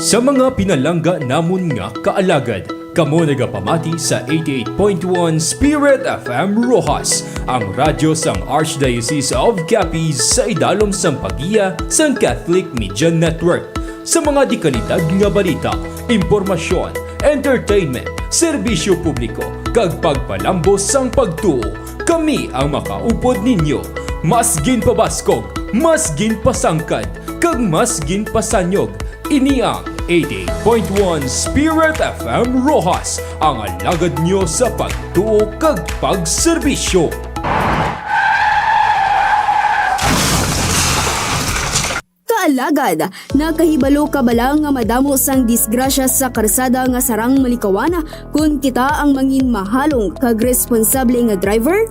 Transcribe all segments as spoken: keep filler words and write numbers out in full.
Sa mga pinalangga namon nga kaalagad, kamo nagapamati sa eighty-eight point one Spirit F M Roxas, ang radyo sang Archdiocese of Capiz, sa idalom sang paggiya sang Catholic Media Network. Sa mga dekalidad nga balita, impormasyon, entertainment, serbisyo publiko, kag pagpalambo sang pagtuo, kami ang makaupod ninyo. Mas ginpabaskog, mas ginpasangkad, kag mas ginpasanyog. Ini ang eighty-eight point one Spirit F M Roxas, ang alagad nyo sa pagtuo kag pagserbisyo. Kaalagad, nakahibalo ka bala nga madamo sang disgrasya sa karsada nga sarang malikawan kon kita ang mangin mahalong kag responsable nga driver?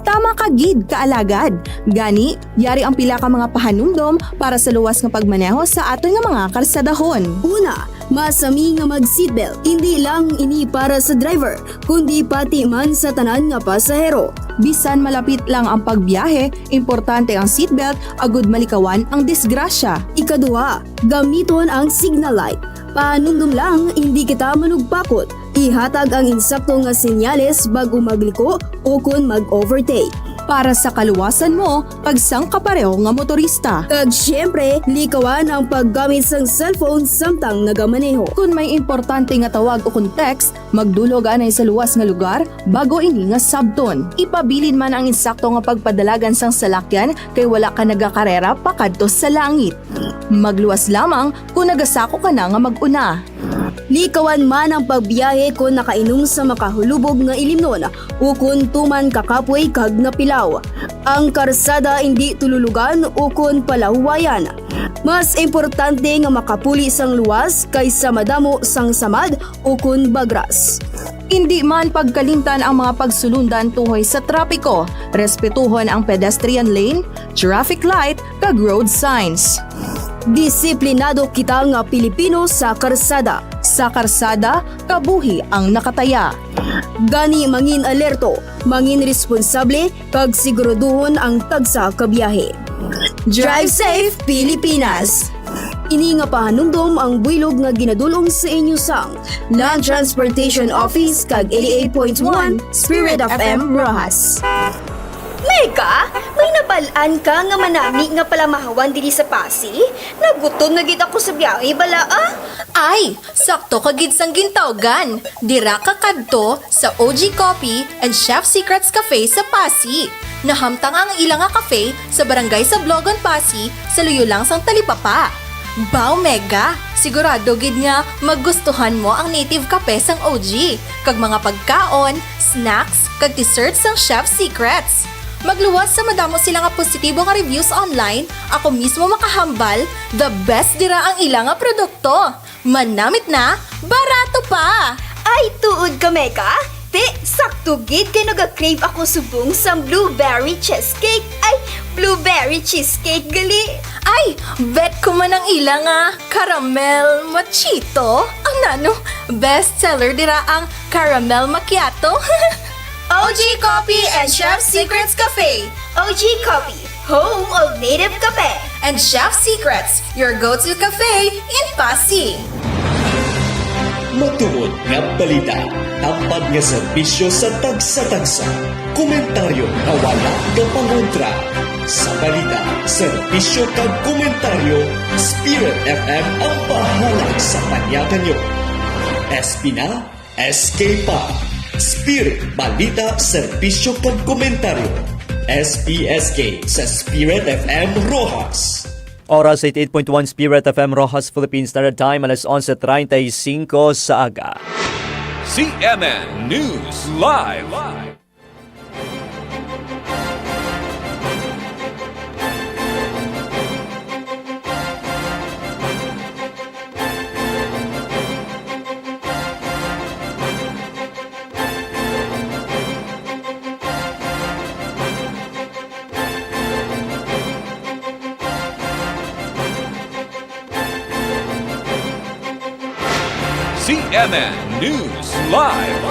Tama ka gid, kaalagad. Gani, yari ang pila ka mga pahanumdom para sa luwas nga pagmaneho sa aton nga mga karsadahon. Una, masami nga mag-seatbelt. Indi lang ini para sa driver, kundi pati man sa tanan nga pasahero. Bisan malapit lang ang pagbiyahe, importante ang seatbelt agud malikawan ang disgrasya. Ikaduha, gamiton ang signal light. Pahanumdom lang, indi kita manugpakot. Ihatag ang insakto nga senyales bag-o magliko ukon mag-overtake. Para sa kaluwasan mo kag sang kapareho nga motorista. Kag siyempre, likawan ang paggamit sang cellphone samtang nagamaneho. Kon may importante nga tawag ukon text, magdulog anay sa luwas nga lugar bago ini nga sabton. Ipabilin man ang insakto nga pagpadalagan sang salakyan kay wala ka nagakarera pakadto sa langit. Magluwas lamang kon nagasako ka na nga mag-una. Likawan man ang pagbiyahe kon nakainom sa makahulubog nga ilimnon ukon tuman ka kapoy kag napilaw. Ang karsada indi tululugan ukon palahuwayan. Mas importante nga makapuli sang luwas kaysa madamo sang samad ukon bagras. Indi man pagkalimtan ang mga pagsulundan tuhoy sa trapiko. Respetuhon ang pedestrian lane, traffic light, kag road signs. Disiplinado kita nga Pilipino sa karsada. Sa karsada, kabuhi ang nakataya. Gani, mangin alerto, mangin responsable, kag siguraduhon ang tagsa ka biyahe. Drive safe, Pilipinas! Ini nga pahanumdom ang buylog nga ginadul-ong sa inyo sang Land Transportation Office kag eighty-eight point one Spirit F M Roxas. Mega, may nabal-an ka nga manami nga palamahawan diri sa Passi? Nagutom na gid ako sa biyahe bala, ah. Ay, sakto ka gid sang gintawgan. Dira ka kadto sa O G Coffee and Chef Secrets Cafe sa Passi. Nahamtang ang ila nga cafe sa Barangay Sablogon, Passi, sa luyo lang sang talipapa. Baw, Mega! Sigurado gid nga magustuhan mo ang native kape sang O G, kag mga pagkaon, snacks, kag dessert sang Chef Secrets. Magluwas sa madamo sila nga positibo nga reviews online, ako mismo makahambal, the best dira ang ila nga produkto. Manamit na, barato pa! Ay, tuod ka, Mega? Te, sakto gid kay naga-crave ako subong sang blueberry cheesecake. Ay, blueberry cheesecake gali. Ay, bet ko man ang ila nga caramel machito. Ang nano, best seller dira ang caramel macchiato. O G Coffee and Chef Secrets Cafe. O G Coffee, home of native kape. And Chef Secrets, your go-to cafe in Passi. Matuod nga balita, tampad nga serbisyo sa tagsa-tagsa, komentaryo nga wala gapangontra. Sa balita, serbisyo kag komentaryo, Spirit F M ang bahala sa panyakan nyo. S P na, S K pa. Spirit, balita, serbisyo kag komentaryo. S P S K sa Spirit F M Roxas. Oras, eighty-eight point one Spirit F M Roxas, Philippine Standard Time, alas onse treinta y cinco sa aga. C M N News Live. C M N News Live.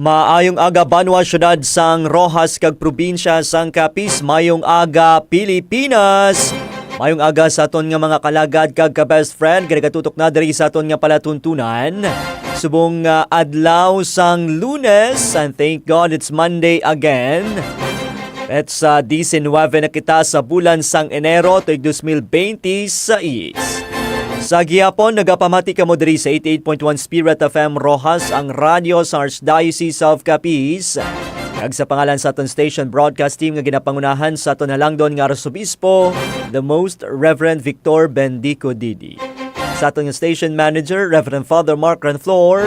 Maayong aga, banwa, syudad sang Roxas, kag probinsya sang Capiz. Mayong aga, Pilipinas. Mayong aga sa aton nga mga kalagad kag ka-best friend, kag nagatutok na diri sa aton nga palatuntunan. Subong nga adlaw sang Lunes, and thank God it's Monday again. It's, ah, diecinuebe na kita sa bulan sang Enero, tuig dos mil benti sais. Sa gihapon, nagapamati kamo diri sa eighty-eight point one Spirit F M Roxas, ang radyo sa Archdiocese of Capiz. Kag sa pangalan sa aton station broadcast team nga ginapangunahan sa aton halangdon nga Arsobispo, the Most Reverend Victor Bendico Didi. Sa aton nga station manager, Reverend Father Mark Ranflor.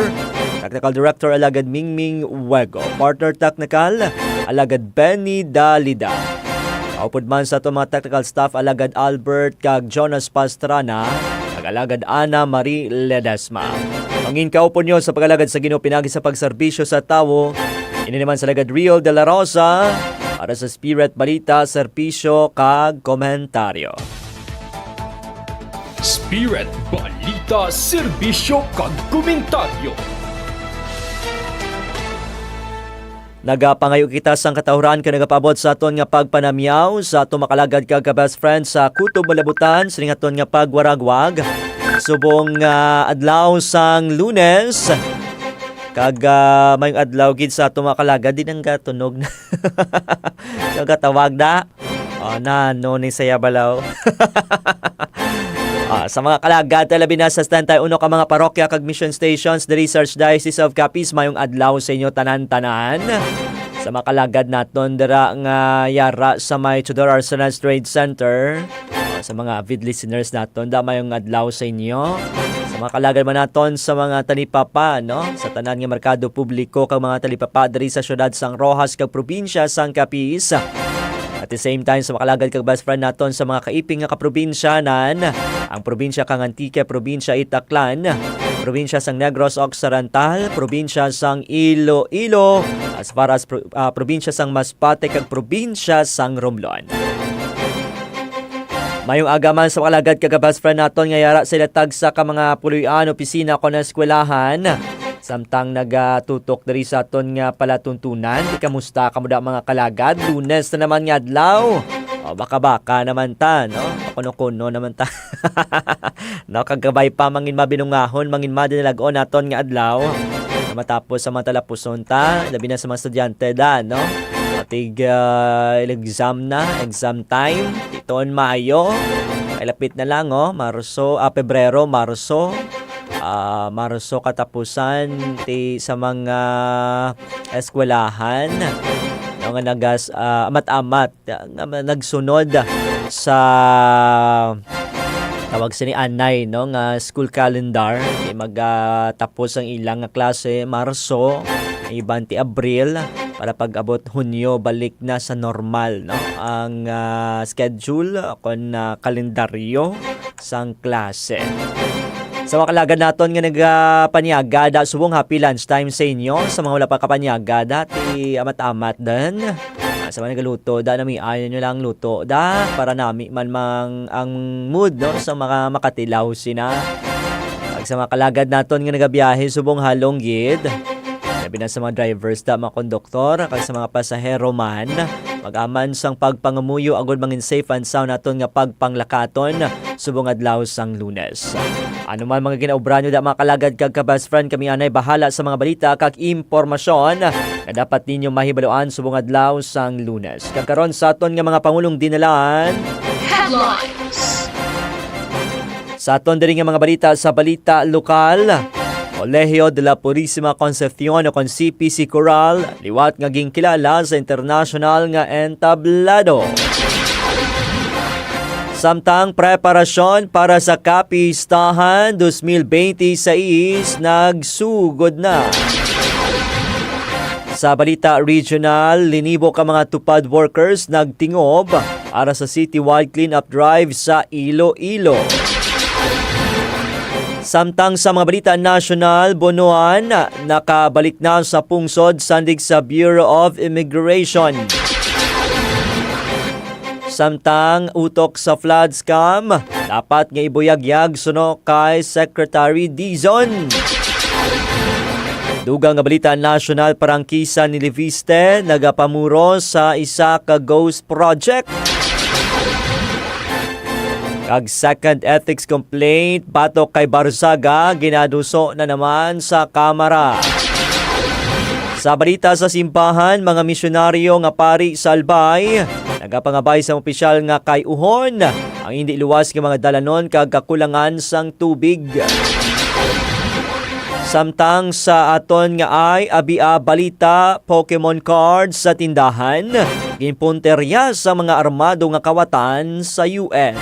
Technical Director, Alagad Mingming Wego. Partner Technical, Alagad Benny Dalida. Kaupod man sa aton mga technical staff, Alagad Albert kag Jonas Pastrana, kag Alagad Ana Marie Ledesma. Mangin kaupod nyo sa pag-alagad sa Ginoo pinagi sa pagserbisyo sa tawo. Ini naman sa Alagad Rio de la Rosa para sa Spirit Balita, Serbisyo, kag Komentaryo. Spirit Balita, Serbisyo, kag Komentaryo. Nagapangayo kita sang katawhan kag nagapaabot sa aton nga pagpanamyaw sa aton makalagad kag ka-best friend sa Kutob Malabutan sining aton nga pagwaragwag. Subong nga adlaw sang Lunes, kag, ah, mayong adlaw gid sa aton makalagad, di nang gatunog na. So, gatawag na. Oh, na, no, ni saya balaw. Ah, sa mga kalagad, labi na sa setenta y uno ka mga parokya kag mission stations diri sa Archdiocese of Capiz, mayong adlaw sa inyo tanan-tanan. Sa mga kalagad naton dira nga yara sa may Teodoro Arcenas Trade Center, ah, sa mga avid listeners naton, da, mayong adlaw sa inyo. Sa mga kalagad man naton sa mga talipapa, no? Sa tanan nga merkado publiko kag mga talipapa diri sa siyudad sang Roxas kag probinsya sang Capiz. At the same time, sa makalagad kag best friend naton sa mga kaiping nga kaprobinsyanan, ang probinsya kang Antique, probinsya Itaclan, probinsya sang Negros Occidental, probinsya sang Iloilo, as far as pro-, ah, probinsya sang Masbate kag probinsya sang Romblon. Mayong aga man sa makalagad kag best friend naton nga yara sila tagsa ka mga puloy-an, opisina kon eskwelahan. Samtang nagatutok diri sa aton nga palatuntunan, di kamusta kamo da, mga kalagad? Lunes na naman nga adlaw. O, baka-baka naman ta, no? Kuno-kuno naman ta. No, kagabay pa, mangin mabinungahon, mangin madinalag-on naton nga adlaw. Nga matapos sa mga talapuson ta, labi na sa mga estudyante da, no? Atig, ah, exam na, exam time. Titon Mayo. Ay, lapit na lang, oh. Marso, ah, Pebrero, Marso. Ah, Marso katapusan ti sa mga eskwelahan, no, nga nagas-, ah, amat-amat, ah, nga ma-, nagsunod sa tawag sini anay, no, nga school calendar. Di mag, ah, tapos ang ilang nga klase Marso, ang iban ti Abril, para pag-abot Hunyo, balik na sa normal, no, ang, ah, schedule kon, ah, kalendaryo sang klase. Sa mga kalagad naton nga nagapanyaga, da, subong happy lunch time sa inyo. Sa mga wala pa kapanyaga, da, ti amat-amat din. Ah, sa mga nagaluto, da, nami-ayo nyo lang luto, da, para nami man mang ang mood, no, sa mga makatilaw sina. Kag sa mga kalagad naton nga nagabiyahe, subong halong gid. Labi na sa mga drivers, da, mga konduktor, kag sa mga pasahero man, mag-aman sang pagpangamuyo agod mangin safe and sound naton nga pagpanglakaton subong adlaw sang Lunes. Ano man mga ginaobra nyo, da, mga kalagad kag ka-best friend, kami anay bahala sa mga balita kag impormasyon nga dapat ninyo mahibaluan subong adlaw sang Lunes. Kag karon sa aton nga mga pangulong dinalan. Headlines. Sa aton diri nga mga balita, sa balita lokal, Colegio de la Purisima Concepcion o kon C P C Coral, liwat nga ginkilala sa internasyonal nga entablado. Samtang preparasyon para sa Kapistahan dos mil benti sais nagsugod na. Sa balita regional, linibo ka mga TUPAD workers nagtingob para sa citywide cleanup drive sa Iloilo. Samtang sa mga balita nasyonal, Bonoan nakabalik na sa pungsod sandig sa Bureau of Immigration. Samtang utok sa flood scam, dapat nga ibuyagyag suno kay Secretary Dizon. Dugang nga balita nasyonal, prangkisa ni Leviste nagapamuro sa isa ka ghost project. Kag second ethics complaint batok kay Barzaga ginaduso na naman sa Kamara. Sa balita sa simbahan, mga misyonaryo nga pari sa Albay nagapangabay sa opisyal nga kay-uhon ang hindi luwas nga mga dalanon kag kakulangan sang tubig. Samtang sa aton nga ay abia balita, Pokemon cards sa tindahan ginpunterya sa mga armado nga kawatan sa U S.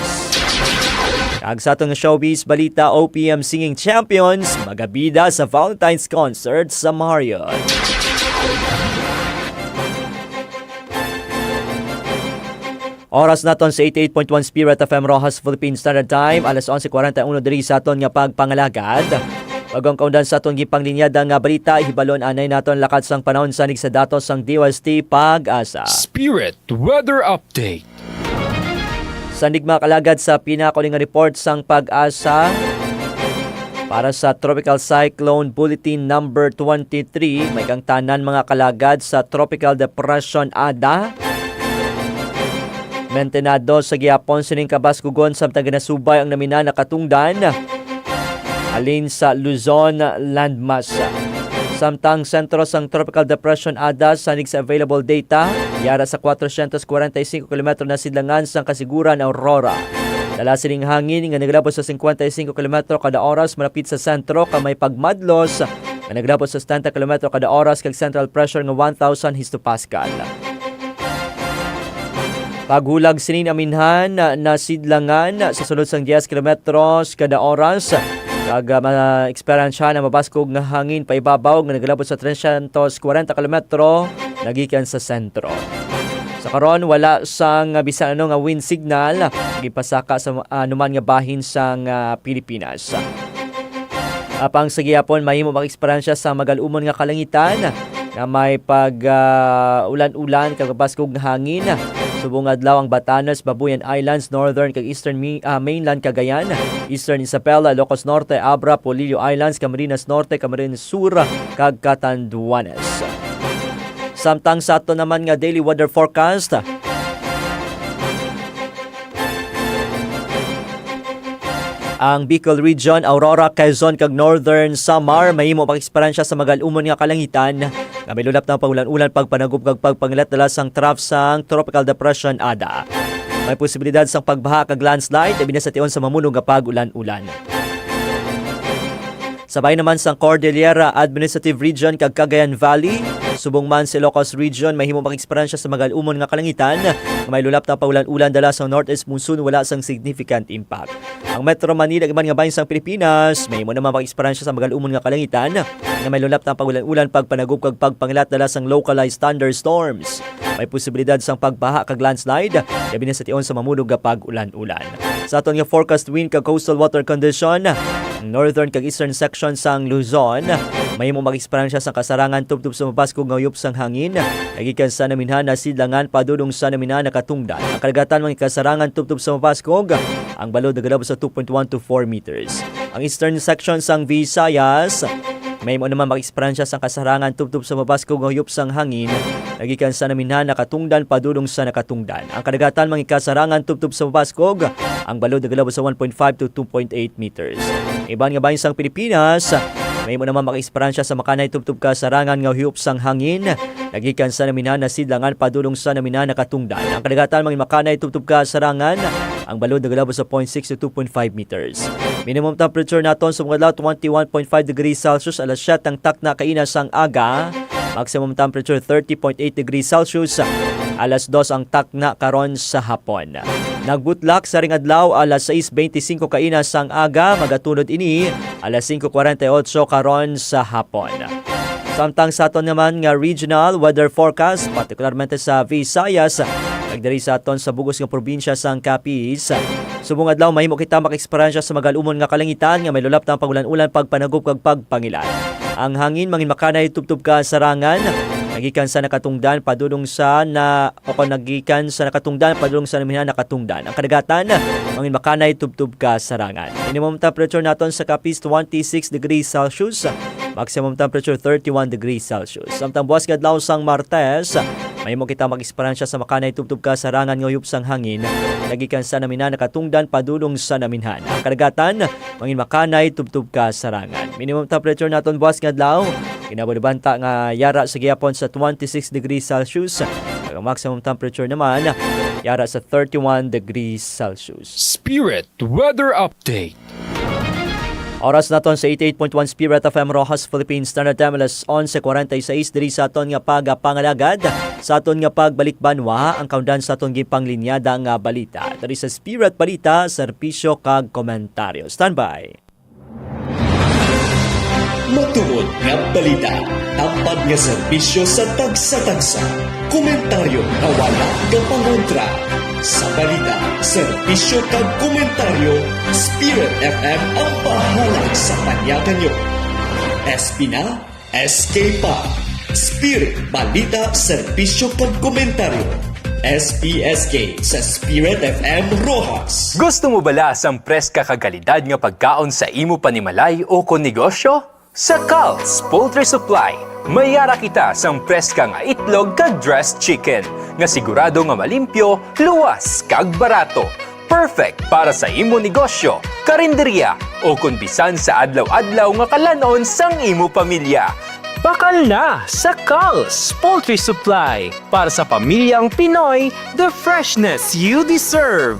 Kag sa aton nga showbiz balita, O P M Singing Champions magabida sa Valentine's Concert sa Marriott. Oras naton sa eighty-eight point one Spirit F M Roxas Philippine Standard Time, alas onse cuarenta y uno diri sa aton nga pagpangalagad. Bago ang kaundan sa aton gipanglinyada nga balita, hibalon anay naton lakat sang panahon sanig sa datos sang D O S T PAGASA. Spirit Weather Update. Sanig, mga kalagad, sa pinakauling nga report sang PAGASA para sa Tropical Cyclone Bulletin Number twenty-three, may kangtanan, mga kalagad, sa Tropical Depression Ada. Mentenado sa gihapon sining kabaskugon samtang ginasubay ang naminana katungdan halin sa Luzon landmass. Samtang sentro sang Tropical Depression Ada, sanig sa available data, yara sa cuatrocientos cuarenta y cinco kilometro na sidlangan sang Kasiguran, Aurora. Dala sining hangin nga naglabot sa cincuenta y cinco kilometro kada oras malapit sa sentro, kag may pagmadlos nga naglabot sa setenta kilometro kada oras kag central pressure nga one thousand hectopascal. Paghulag sini naminhan na sidlangan sa sulod sang diyes kilometros kada oras, kag, ah, ma-eksperyensyahan ang mabaskog nga hangin paibabaw nga nagalabot sa trescientos cuarenta kilometro nagikan sa sentro. Sa karon, wala sang bisan ano nga wind signal gipasaka sa anuman nga bahin sang, ah, Pilipinas. Apang sa gihapon, mahimo maka-eksperyensya sa magal-umon nga kalangitan nga may pag, ah, ulan-ulan kag mabaskog nga hangin. Subong adlaw ang Batanes, Babuyan Islands, Northern kag Eastern mi-, ah, Mainland, Cagayan, Eastern Isabela, Ilocos Norte, Abra, Polillo Islands, Camarines Norte, Camarines Sur, kag Catanduanes. Samtang sa ato naman nga daily weather forecast, ang Bicol Region, Aurora, Quezon, kag Northern Samar mahimo maka-eksperyensya sa magal-umon nga kalangitan nga may lulap nga pag-ulan-ulan, pagpanagop, kag pagpangilat dala sang trough sang Tropical Depression Ada. May posibilidad sang pagbaha kag landslide, labi na sa tion sa mamuno nga pag-ulan-ulan. Sa bahin naman sang Cordillera Administrative Region kag Cagayan Valley, subong man sa Ilocos Region, mahimo maka-eksperyensya sa magal-umon nga kalangitan nga may lulap nga pag-ulan-ulan dala sang northeast monsoon, wala sang significant impact. Ang Metro Manila, iban nga bahin sang Pilipinas, mahimo naman maka-eksperyensya sa magal-umon nga kalangitan nga may lulap nga pag-ulan-ulan, pagpanagop, kag pagpangilat dala sang localized thunderstorms. May posibilidad sang pagbaha kag landslide, labi na sa tion sa mamuno nga pag-ulan-ulan. Sa aton nga forecast wind kag coastal water condition, ang northern kag eastern section sang Luzon mahimo maka-eksperyensya sang kasarangan tubtob sa mabaskog nga huyop sang hangin, nagikan sa naminhan na sidlangan padulong sa naminhan na katungdan. Ang kadagatan mangin kasarangan tubtob sa mabaskog, ang balod nagalabot sa two point one to four meters. Ang eastern section sang Visayas mahimo naman maka-eksperyensya sang kasarangan tubtob sa mabaskog nga huyop sang hangin, nagikan sa naminhan na katungdan padulong sa nakatungdan. Ang kadagatan mangin kasarangan tubtob sa mabaskog, ang balod nagalabot sa one point five to two point eight meters. Iban nga bahin sang Pilipinas, mahimo naman maka-eksperyensya sa makanay tubtob kasarangan nga huyop sang hangin, nagikan sa naminhan na sidlangan padulong sa naminhan na katungdan. Ang kadagatan mangin makanay tubtob kasarangan, ang balod nagalabot sa point six to two point five meters. Minimum temperature naton sa mga adlaw, twenty-one point five degrees Celsius, alas siyete ang takna kaina sang aga. Maximum temperature, thirty point eight degrees Celsius, alas dos ang takna karon sa hapon. Nagbutlak sa ring adlaw, alas sais beintisinko kaina sang aga, magatunod ini alas singko kwarenta y otso karon sa hapon. Samtang sa aton naman nga regional weather forecast, partikularmente sa Visayas, kag diri sa aton sa bug-os nga probinsya sang Capiz, subong adlaw mahimo kita maka-eksperyensya sa magal-umon nga kalangitan nga may lulap nga pag-ulan-ulan, pagpanagop, kag pagpangilat. Ang hangin mangin makanay tubtob kasarangan, nagikan sa nakatungdan padulong sa na, o kon nagikan sa nakatungdan padulong sa naminhan nakatungdan. Ang kadagatan, mangin makanay tubtob kasarangan. Minimum temperature naton sa Capiz, twenty-six degrees Celsius, maximum temperature, thirty-one degrees Celsius. Samtang buwas nga adlaw sang Martes, mahimo kita mag-eksperyensya sa makanay tubtob kasarangan nga uyop sang hangin, nagikan sa naminhan nakatungdan padulong sa naminhan. Ang kadagatan, mangin makanay tubtob kasarangan. Minimum temperature naton buwas nga adlaw, ginabalibanta nga yara sa gihapon sa twenty-six degrees Celsius, ug ang maximum temperature naman yara sa thirty-one degrees Celsius. Spirit Weather Update. Oras naton sa eighty-eight point one Spirit F M Roxas, Philippine Standard Time, alas onse forty-six diri sa aton nga pagapangalagad. Sa aton nga pagbalik banwa, ang kaundan sa aton ginpanglinyada nga balita diri sa Spirit Balita, Serbisyo kag Komentaryo. Standby. Matuod nga balita, tampad nga serbisyo sa tagsa-tagsa, komentaryo nga wala gapangontra. Sa balita, serbisyo kag komentaryo, Spirit F M ang bahala sa panyakan nyo. S P na, S K pa. Spirit, balita, serbisyo kag komentaryo. S P S K sa Spirit F M Roxas. Gusto mo bala sang preska kag kalidad nga pagkaon sa imo panimalay o kon negosyo? Sa Cal's Poultry Supply, may yara kita sang preska nga itlog kag dressed chicken nga sigurado nga malimpyo, luwas, kag barato. Perfect para sa imo negosyo, karinderya, o kon bisan sa adlaw-adlaw nga kalan-on sang imo pamilya. Bakal na sa Cal's Poultry Supply. Para sa pamilyang Pinoy, the freshness you deserve.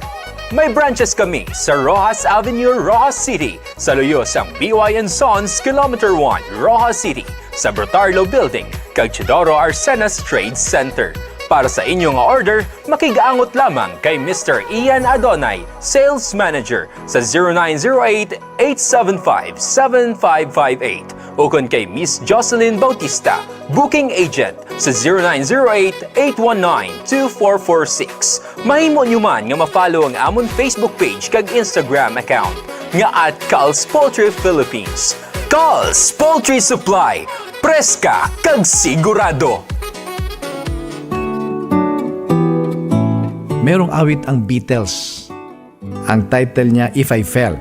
May branches kami sa Roxas Avenue, Roxas City, sa luyo sang B Y and Sons, Kilometer one, Roxas City, sa Brotarlo Building, kag Teodoro Arcenas Trade Center. Para sa inyo nga order, makig-angot lamang kay Mister Ian Adonay, Sales Manager, sa zero nine zero eight, eight seven five, seven five five eight, ukon kay Miss Jocelyn Bautista, Booking Agent, sa zero nine zero eight, eight one nine, two four four six. Mahimo nyo man nga ma-follow ang amon Facebook page kag Instagram account nga at Cal's Poultry Philippines. Cal's Poultry Supply, preska kag sigurado. Merong awit ang Beatles. Ang title niya, If I Fell.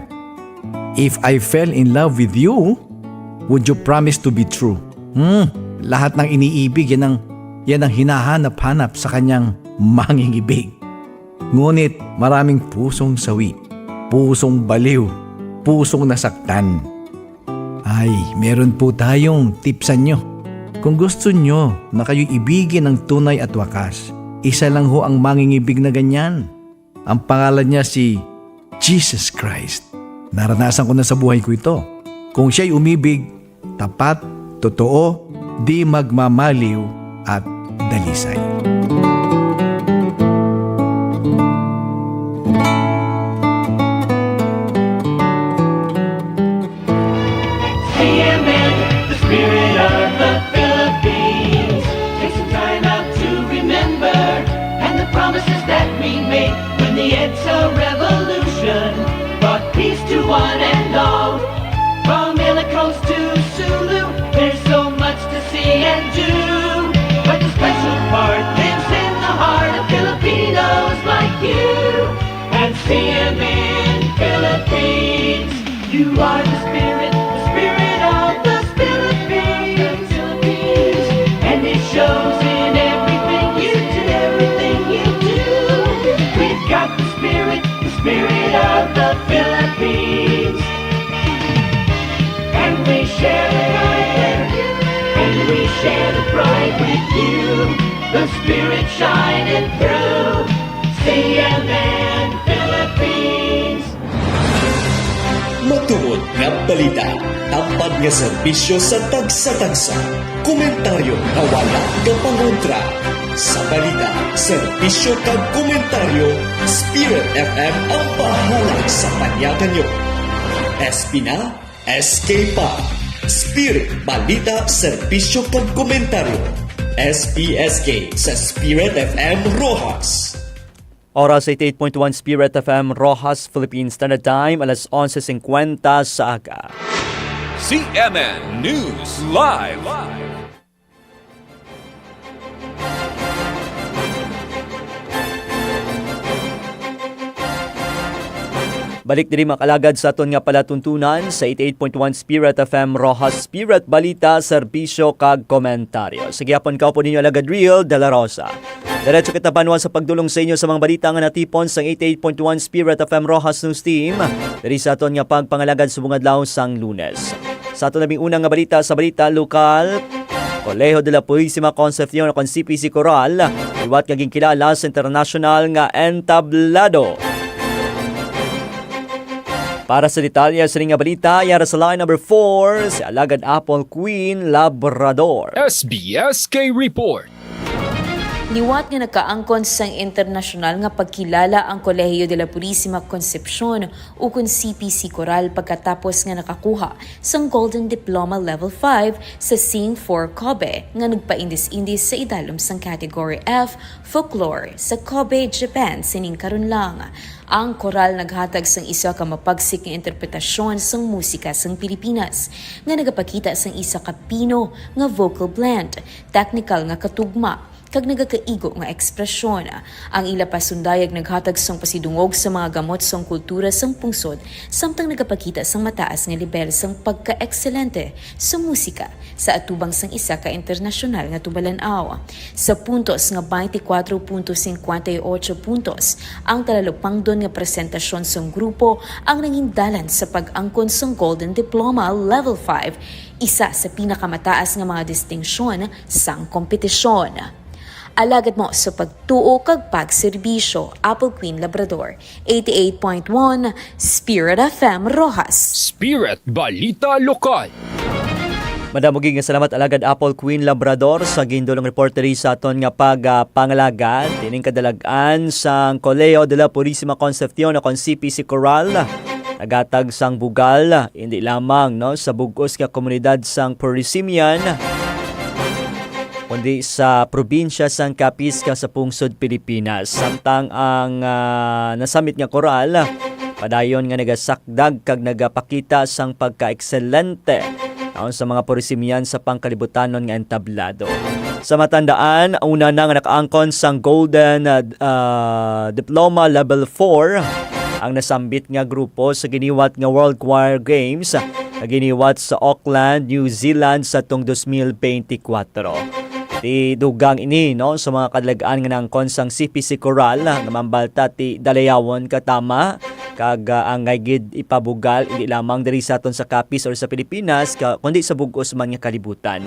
If I fell in love with you, would you promise to be true? Hmm, lahat ng iniibig, yan ang, yan ang hinahanap-hanap sa kanyang mangingibig. Ngunit maraming pusong sawi, pusong baliw, pusong nasaktan. Ay, meron po tayong tips sa inyo. Kung gusto nyo na kayo'y ibigin ng tunay at wakas, isa lang ho ang mangingibig na ganyan. Ang pangalan niya si Jesus Christ. Naranasan ko na sa buhay ko ito. Kung siya'y umibig, tapat, totoo, di magmamaliw, at dalisay. C M N, the spirit of the Philippines. Take some time out to remember, and the promises that we made when the EDSA revolution brought peace to one and all. From Ilocos to Sulu, there's so much to see and do. But the special part lives in the heart of Filipinos like you and C M N Philippines. You are the spirit, the spirit of the Philippines. And it shows in everything you do, everything you do. We've got the spirit, the spirit of the Philippines. And we share the pride, and we share the pride with you. The spirit shining through C M N Philippines. Matuod nga balita, tampad nga serbisyo sa tagsa-tagsa, komentaryo nga wala gapangontra. Sa balita, serbisyo kag komentaryo, Spirit F M ang bahala sa panyakan nyo. S P na, S K pa. Spirit, balita, serbisyo kag komentaryo. S P S K sa Spirit F M Roxas. Oras, eighty-eight point one Spirit F M Roxas, Philippine Standard Time, alas onse cincuenta sa aga. C M N News Live. Balik diri, mga kalagad, sa aton nga palatuntunan sa eighty-eight point one Spirit F M Roxas, Spirit Balita, Serbisyo kag Komentaryo. Sa gihapon, kaupo ninyo, Alagad Real de la Rosa. Diretso kita banwa sa pagdulong sa inyo sa mga balita nga natipon sang eighty-eight point one Spirit F M Roxas News Team diri sa aton nga pagpangalagad subong adlaw sang Lunes. Sa aton labing una nga balita, sa balita lokal, Colegio de la Purisima Concepcion o kon C P C Coral, liwat nga ginkilala sa internasyonal nga entablado. Para sa detalye sa nga balita, yara sa line number four, si Alagad Apple Queen Labrador. S B S K Report. Liwat nga nakaangkon sang internasyonal nga pagkilala ang Colegio de la Purisima Concepcion, ukon C P C Coral, pagkatapos nga nakakuha sang Golden Diploma Level five sa Sing four COBE, nga nagpaindis-indis sa idalom sang Category F, Folklore, sa Kobe, Japan, sining karon lang. Ang koral naghatag sang isa ka mapagsik nga interpretasyon sang musika sang Pilipinas, nga nagapakita sang isa ka pino nga vocal blend, technical nga katugma, kag nagakaigo nga ekspresyon. Ang ila pasundayag naghatag sang pasidungog sa mga gamot sang kultura sang pungsod, samtang nagapakita sang mataas nga lebel sang pagka-ekselente sa musika sa atubang sang isa ka internasyonal nga tumbalan-aw. Sa puntos nga twenty-four point fifty-eight puntos, ang talalupangdon nga presentasyon sang grupo ang nangindalan sa pag-angkon sang Golden Diploma Level five, isa sa pinakamataas nga mga distingsyon sang kompetisyon. Alagad mo sa pagtuo kag pagserbisyo, Apple Queen Labrador, eighty-eight point one Spirit F M Roxas. Spirit Balita Lokal. Madamo gid nga salamat, Alagad Apple Queen Labrador, sa gindulong report diri sa aton nga pagpangalagad. Ining kadalag-an sang Colegio de la Purisima Concepcion o kon C P C Coral, nagatag sang bugal, hindi lamang, no, sa bug-os nga komunidad sang Purisimian, kundi sa probinsya sang Capiz kag sa pungsod Pilipinas. Samtang ang, ah, nasambit nga koral, padayon nga nagasakdag kag nagapakita sang pagka-ekselente naon sa mga Purisimian sa pangkalibutanon nga entablado. Sa matandaan, una na nga nakaangkon sang Golden, ah, ah, Diploma Level four ang nasambit nga grupo sa giniwat nga World Choir Games nga giniwat sa Auckland, New Zealand sa tong dos mil benti kwatro. Ti dugang ini, no, sa mga kadalag-an nga naangkon sang C P C Coral, nga mambalta ti dalayawon katama, kag, ah, angay gid ipabugal, hindi lamang diri sa aton sa Capiz or sa Pilipinas, ka, kundi sa bug-os man nga kalibutan.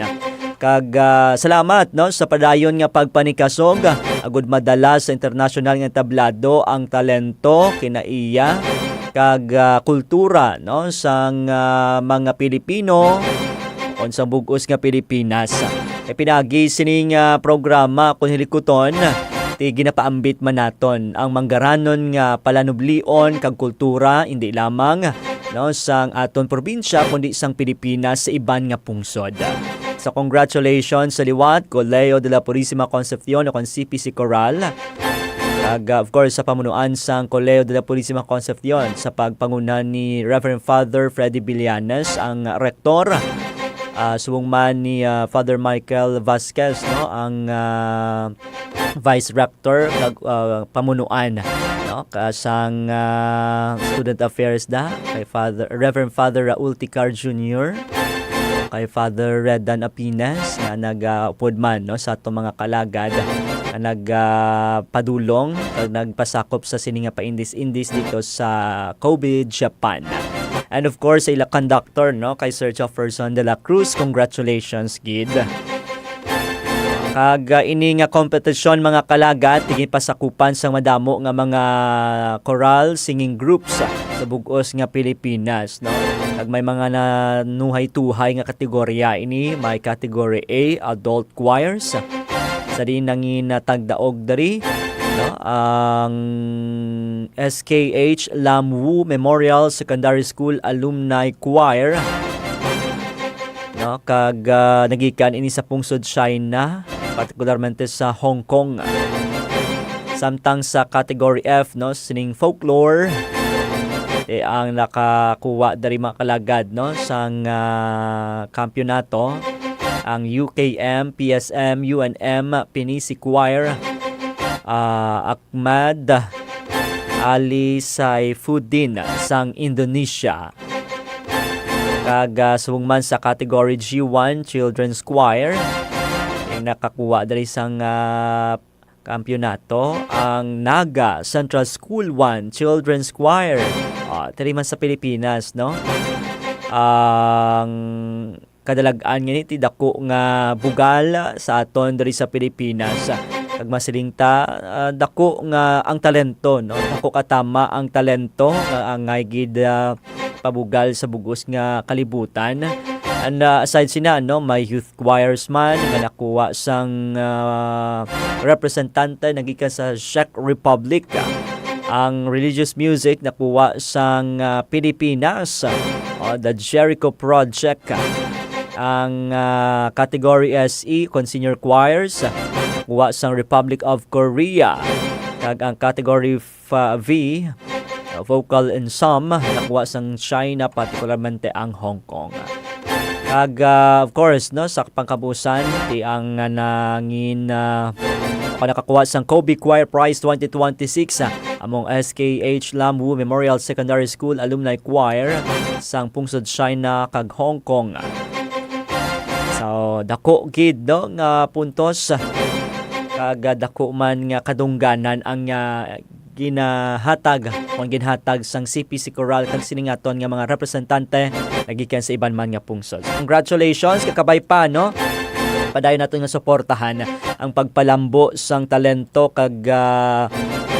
Kag, ah, salamat, no, sa padayon nga pagpanikasog, agud madala sa internasyonal nga tablado ang talento, kinaiya, kag, ah, kultura, no, sang, ah, mga Pilipino, kon sang bug-os nga Pilipinas. Kay pinagi sining, ah, programa kon hilikuton, ti ginapaambit man naton ang manggaranon nga palanublion kag kultura, hindi lamang, no, sang aton probinsya, kundi sang Pilipinas sa iban nga pungsod. So, congratulations sa liwat, Colegio de la Purisima Concepcion o kon C P C Coral. Kag, ah, of course, sa pamunuan sang Colegio de la Purisima Concepcion sa pagpanguna ni Reverend Father Freddy Villanes, ang rektor. Ah, subong man ni, ah, Father Michael Vasquez, no, ang, ah, vice rector kag, ah, pamunuan, no, ka sang, ah, student affairs da kay Father, Reverend Father Raul Ticar Junior, kay Father Redan Apines nga nagaupod man, no, sa atong mga kalagad nga nag, ah, padulong kag nagpasakop sa sini nga paindis-indis dito sa Kobe, Japan. And of course, sa ila conductor, no, kay Sir Jefferson de la Cruz, congratulations gid. Kag, ah, ini nga kompetisyon, mga kalagad, ti ginpasakupan sang madamo nga mga choral singing groups, ah, sa bug-os nga Pilipinas, no? Kag may mga nanuhay-tuhay nga kategorya ini, may Category A, adult choirs, sa diin nanginatagdaog diri, no, ang S K H Lam Wu Memorial Secondary School Alumni Choir, no, kag, ah, nagikan ini sa pungsod China, partikularmente sa Hong Kong. Samtang sa Category F, no, sining folklore, eh, ang nakakuha diri, mga kalagad, no, sang, ah, kampiyonato, ang U K M, P S M, U N M, Pinisi Choir, ah, Ahmad, Ali Saifuddin sang Indonesia. Kag, ah, subong man sa category G one Children's Choir, ang nakakuha diri sang, ah, kampiyonato ang Naga Central School one Children's Choir. Ah, diri man sa Pilipinas, no? Ang kadalag-an nga ni ti dako nga bugal sa aton diri sa Pilipinas. Kag masiling ta, ah, dako nga ang talento, no? Dako katama ang talento nga angay gid, ah, pabugal sa bugos nga kalibutan. And, ah, aside sina, no, may youth choirs man nga nakuha sang, ah, representante nagikan sa Czech Republic. Ang religious music nakuha sang, ah, Pilipinas, ah, the Jericho Project. Ang, ah, category S E kon senior choirs, nakuha sang Republic of Korea. Kag ang category F-, V, ah, vocal ensemble, nakuha sang China, partikularmente ang Hong Kong. Kag, ah, of course, no, sa pangkabusan, ti ang, ah, nangin, ah, ako nakakuha sang Kobe Choir Prize twenty twenty-six, ah, among S K H Lam Wu Memorial Secondary School Alumni Choir sang Pungsod China kag Hong Kong. So, dako gid, no, nga puntos, kag, ah, dako man nga kadungganan ang, ah, ginahatag, kung ginhatag sang C P C Coral kag sining aton nga mga representante nagikan sa iban man nga pungsod. Congratulations, kakabay pa, no? Padayon naton nga suportahan ang pagpalambo sang talento kag, ah,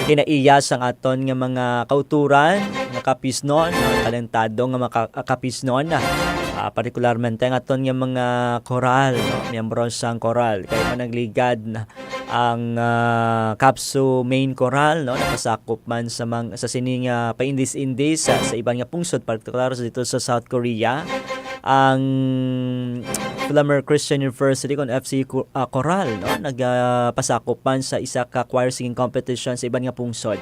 kinaiya sang aton nga mga kauturan nga kapisnon, no? Talentado nga mga ka-, kapisnon, ah, partikularmente ang aton nga mga koral, no? Miyembro sang koral kay managligad na ang, ah, CAPSU main choral, no, napasakop man sa mang-, sa sini nga paindis-indis sa, sa iban nga pungsod, partikular sa dito sa South Korea. Ang Flammer Christian University kon F C Ku-, ah, Coral, no, nagapasakop man sa isa ka choir singing competition sa iban nga pungsod.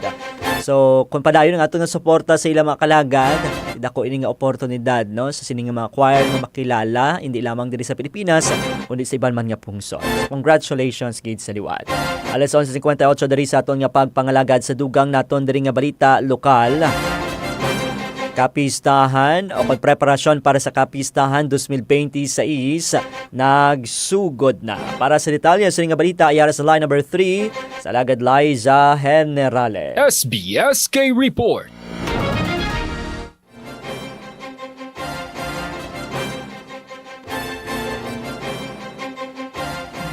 So, kung padayon ang ato nga suporta sa ilang mga kalagad, dako ini nga oportunidad, no, sa sini nga mga choir nga makilala, hindi lamang diri sa Pilipinas, kundi sa iban man nga pungsod. Congratulations gid sa liwat. Alas onse cincuenta y ocho diri sa aton nga pagpangalagad sa dugang naton diri nga balita lokal. Kapistahan o pagpreparasyon para sa Kapistahan dos mil bente seis nagsugod na. Para sa detalye sa nga balita, iyara sa line number three, sa Alagad Liza Generale. S B S K Report.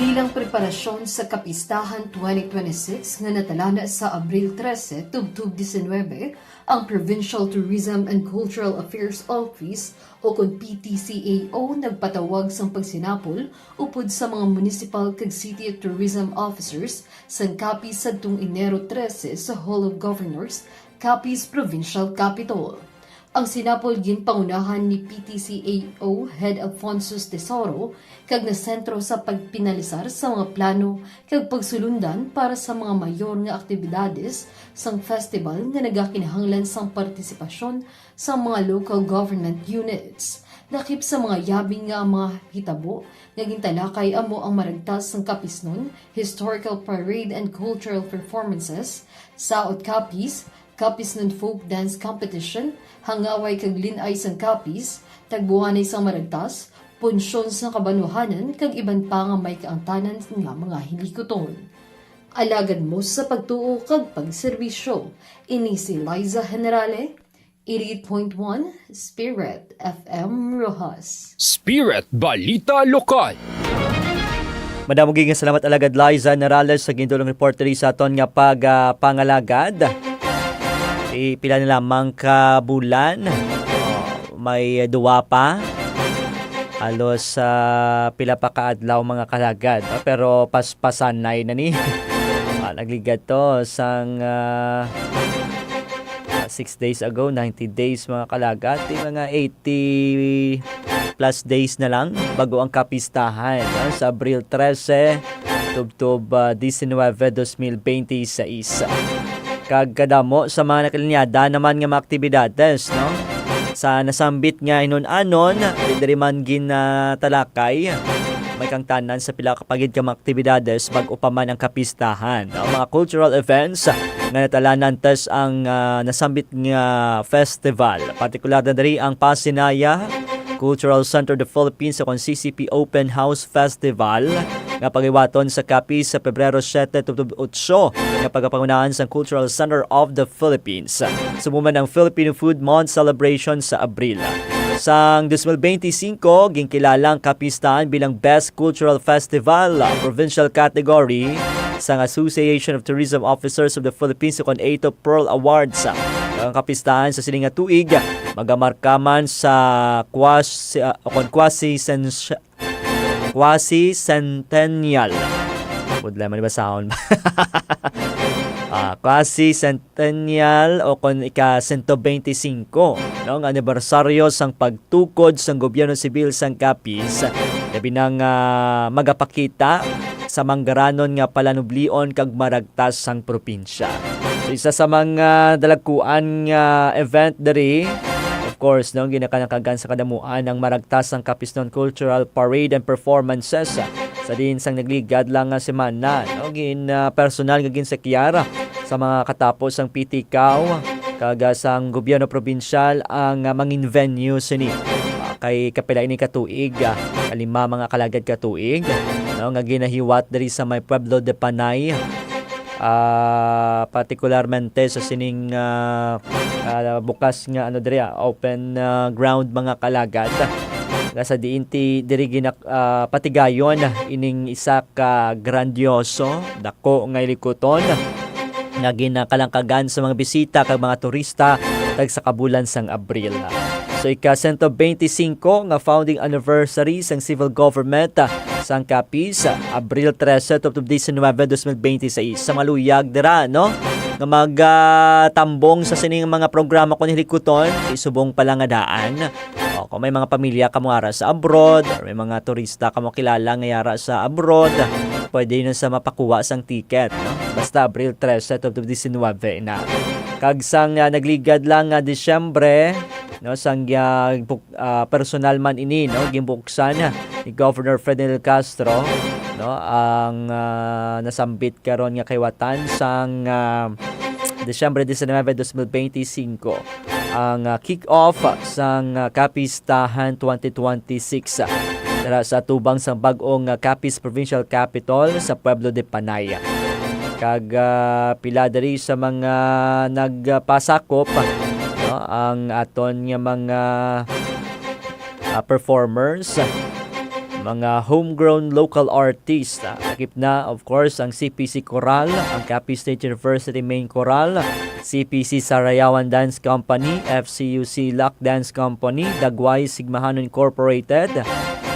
Bilang preparasyon sa Kapistahan twenty twenty-six nga natalana sa Abril trese tubtob diecinuebe, ang Provincial Tourism and Cultural Affairs Office o kon P T C A O nagpatawag sang pagsinapol upod sa mga municipal kag city tourism officers sang Capiz sadtong Enero trese sa Hall of Governors, Capiz Provincial Capitol. Ang sinapol ginpangunahan ni P T C A O Head Alfonso Tesoro kag nasentro sa pagpinalisar sa mga plano kag pagsulundan para sa mga mayor nga aktibidades sang festival nga nagakinahanglan sang partisipasyon sa mga local government units. Lakip sa mga yabing nga mga hitabo nga gintalakay amo ang maragtas sang Kapisnon, historical parade and cultural performances, Saot Capiz, Capisnon Folk Dance Competition, Hangaway kag Lin-ay sang Capiz, Tagbuanay sang Maragtas, Punsyon sang Kabanwahanan, kag iban pa nga may kaangtanan nga mga hilikuton. Alagad mo sa pagtuo kag pagserbisyo. Ini si Liza Generale, eighty-eight point one Spirit F M Roxas. Spirit Balita Lokal. Madamo gid nga salamat, Alagad Liza Generale, sa gintulong report diri sa aton nga pag, ah, pangalagad. Ipila na lamang ka bulan. Oh, may duwa pa. Halos, ah, pila pa ka adlaw, mga kalagad, no? Pero paspasanay na ni. Ah, nagligad to sang, ah, ah, six days ago, ninety days, mga kalagad. Di mga eighty plus days na lang bago ang kapistahan, no? Sa Abril trese, tubtob, ah, diecinuebe, dos mil bente seis. Kag kadamo sa mga nakalinyada naman nga mga aktibidades, no? Sa nasambit nga inun-anon, diri man ginatalakay, may kangtanan sa pila ka pagid ka mga aktibidades bag-o pa man ang kapistahan. Ang mga cultural events, nga natalanan tas ang, ah, nasambit nga festival. Partikular na diri ang Pasinaya Cultural Center of the Philippines o kon C C P Open House Festival nga paghiwaton sa Capiz sa Pebrero siyete tubtob otso nga pagapangunahan sang Cultural Center of the Philippines. Sumuman ang Filipino Food Month celebration sa Abril. Sang dos mil benti singko, ginkilala ang Capiz Tahan bilang Best Cultural Festival, ah, Provincial Category sang Association of Tourism Officers of the Philippines o kon ATOP Pearl Awards. Ang Capiz Tahan sa sini nga tuig magamarka man sa quasi, ah, o kon quasi quasi-centennial. Budlay man ba sound? Ah, quasi-centennial o kon ika sento benti singko, no, nga anibersaryo sang pagtukod sang gobyerno sibil sang Capiz, labi na nga magapakita sa manggaranon nga palanublion kag maragtas sang probinsya. So, isa sa mga dalagkuan nga event diri, of course, no, ginakalangkagan sa kadamuan ang maragtas sang Capiz Tahan Cultural Parade and Performances. Sa diin sang nagligad lang nga semana, no, gin, ah, personal nga ginsakyara sa mga katapo sang P T CAO kag, ah, sang gobyerno probinsyal ang, ah, mangin venue sini. Ah, kay kapila ini ka tuig, ah, kalima mga kalagad ka tuig, no, nga ginahiwat diri sa may Pueblo de Panay. Ah, partikularmente sa sining, ah, ah, bukas nga, ano, diri, ah, open, ah, ground, mga kalagad, nga sa diin ti diri gina-, ah, patigayon ining isa ka grandioso, dako nga hilikuton nga ginakalangkagan sa mga bisita kag mga turista tagsa ka bulan sang Abril. So, ika sento benti singko nga founding anniversary sang civil government, ah, sang Capiz, Abril trese tubtob diecinuebe, dos mil benti seis. Sa maluyag dira, no? Nga mag, ah, tambong sa sining mga programa kon hilikuton, isubong pa lang nga daan. O, kung may mga pamilya kamo ara sa abroad, or may mga turista kamo kilala nga yara sa abroad, pwede na sa mapakuha sang ticket, no? Basta Abril trese tubtob diecinuebe na. Kag sang, ah, nagligad lang nga Disyembre, no, sang, ah, buk-, ah, personal man ini, no, ginbuksan ni Governor Ferdinand Castro, no, ang, ah, nasambit karon nga kahiwatan sang, ah, Disyembre diecinuebe, dos mil benti singko, ang, ah, kick-off sang, ah, Capiz Tahan twenty twenty-six, ah, dira sa atubang sang bag-ong, ah, Capiz Provincial Capitol sa Pueblo de Panay. Kag, ah, pila diri sa mga nagpasakop, no, ang aton nga mga, ah, performers, mga homegrown local artists. Ah, lakip na, of course, ang C P C Chorale, ang Capiz State University Main Chorale, C P C Sarayawan Dance Company, F C U C Lock Dance Company, Dagway Sigmahanon Incorporated,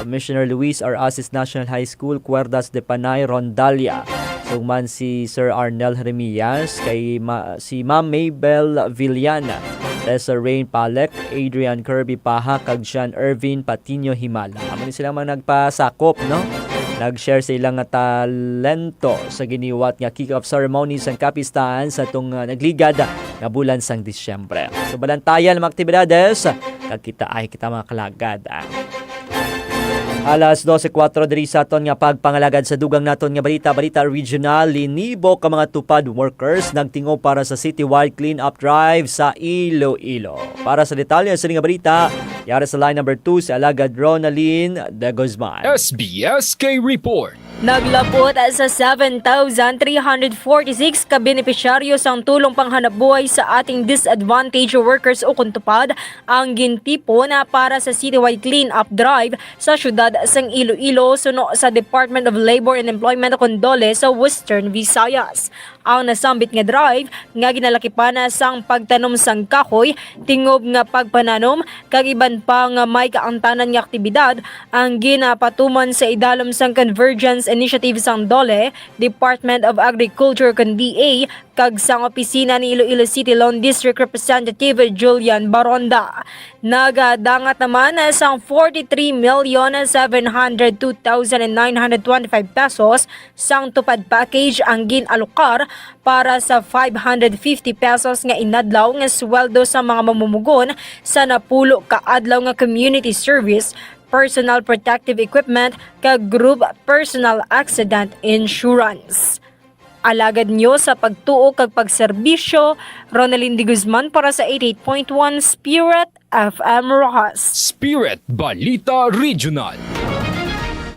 Commissioner Luis R. Asis National High School, Cuerdas de Panay, Rondalia. Sugman si Sir Arnel Jeremias, kay ma-, si Ma'am Mabel Villana, Tessa Rain Palek, Adrian Kirby Paha, kag Sean Ervin Patiño Himala. Amo ni sila man nagpasakop, no? Nag-share sa ilang nga talento sa giniwat nga kick-off ceremony sang Capiz Tahan sa atong, ah, nagligad nga bulan sang Disyembre. So, balantayan ang mga aktibidades, kag kita ay kita, mga kalagad, ah. Alas dose kuwatro diri sa aton nga pagpangalagad sa dugang naton nga balita, balita regional, linibo ka mga tupad workers nagtingob para sa citywide clean-up drive sa Iloilo. Para sa detalye sa nga balita, yara sa line number two si Alagad Ronaldin de Guzman. S B S K Report. Naglabot sa seven thousand three hundred forty-six ka benepisyaryo sang tulong panghanapbuhay sa ating disadvantaged workers o kon tupad ang gintipon para sa citywide clean-up drive sa siyudad sang Iloilo, suno sa Department of Labor and Employment o kon DOLE sa Western Visayas. Ang nasambit nga drive nga ginalakipan sang pagtanom sang kahoy, tingob nga pagpananom, kag iban pa nga may kaangtanan nga aktibidad ang ginapatuman sa idalom sang Convergence Initiative sang DOLE, Department of Agriculture, kon D A, kag sang opisina ni Iloilo City Lone District Representative Julian Baronda. Nagadangat naman sang forty-three million seven hundred two thousand nine hundred twenty-five pesos sang tupad package ang gin-alokar para sa five hundred fifty pesos nga inadlaw nga sweldo sa mga mamumugon sa napulo ka adlaw nga community service, personal protective equipment, kag group personal accident insurance. Alagad niyo sa pagtuo kag pagserbisyo, Ronaldin de Guzman para sa eighty-eight point one Spirit F M Roxas. Spirit Balita Regional.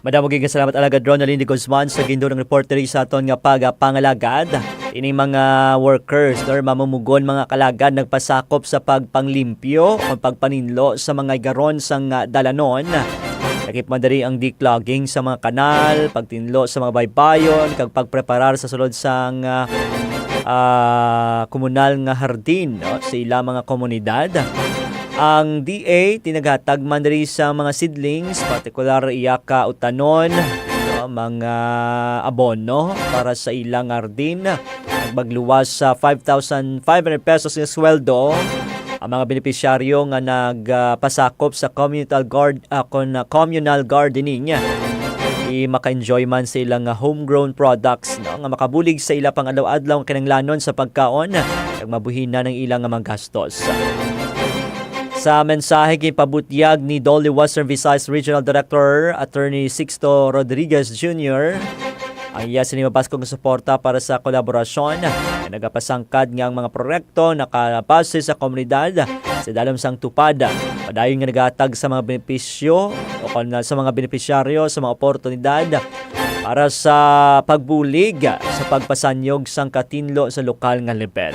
Madamo gid nga salamat, Alagad Ronaldin de Guzman, sa gindulong report diri sa aton nga pagapangalagad. Ini mga workers or mamumugon, mga kalagad, nagpasakop sa pagpanglimpyo o pagpaninlo sa mga igaron sang, ah, dalanon. Lakip man diri ang declogging sa mga kanal, pagtinlo sa mga baybayon, kag pagpreparar sa sulod sang, ah, ah, komunal nga hardin, no, sa ilang mga komunidad. Ang D A tinaghatag man diri sa mga seedlings, partikular iya ka utanon, no, mga abono para sa ilang hardin. Nagbaluwas sa five thousand five hundred pesos nga sweldo ang mga benepisyaryo nga nagpasakop sa communal guard, ah, kon, ah, communal gardening. I maka-enjoy man sa ilang, ah, homegrown products, no, nga makabulig sa ila pang-adlaw-adlaw nga kinahanglanon sa pagkaon, kag mabuhinan ang ilang mga gastos. Sa mensahe ginpabutyag ni DOLE Western Visayas Regional Director Attorney Sixto Rodriguez Junior, ang iya sini mabaskog nga suporta para sa kolaborasyon nga nagapasangkad nga ang mga proyekto nakabase sa komunidad sa dalom sang TUPAD. Padayon nga nagahatag sa mga benepisyo o kon sa mga benepisyaryo sa mga oportunidad para sa pagbulig sa pagpasanyog sang katinlo sa lokal nga level.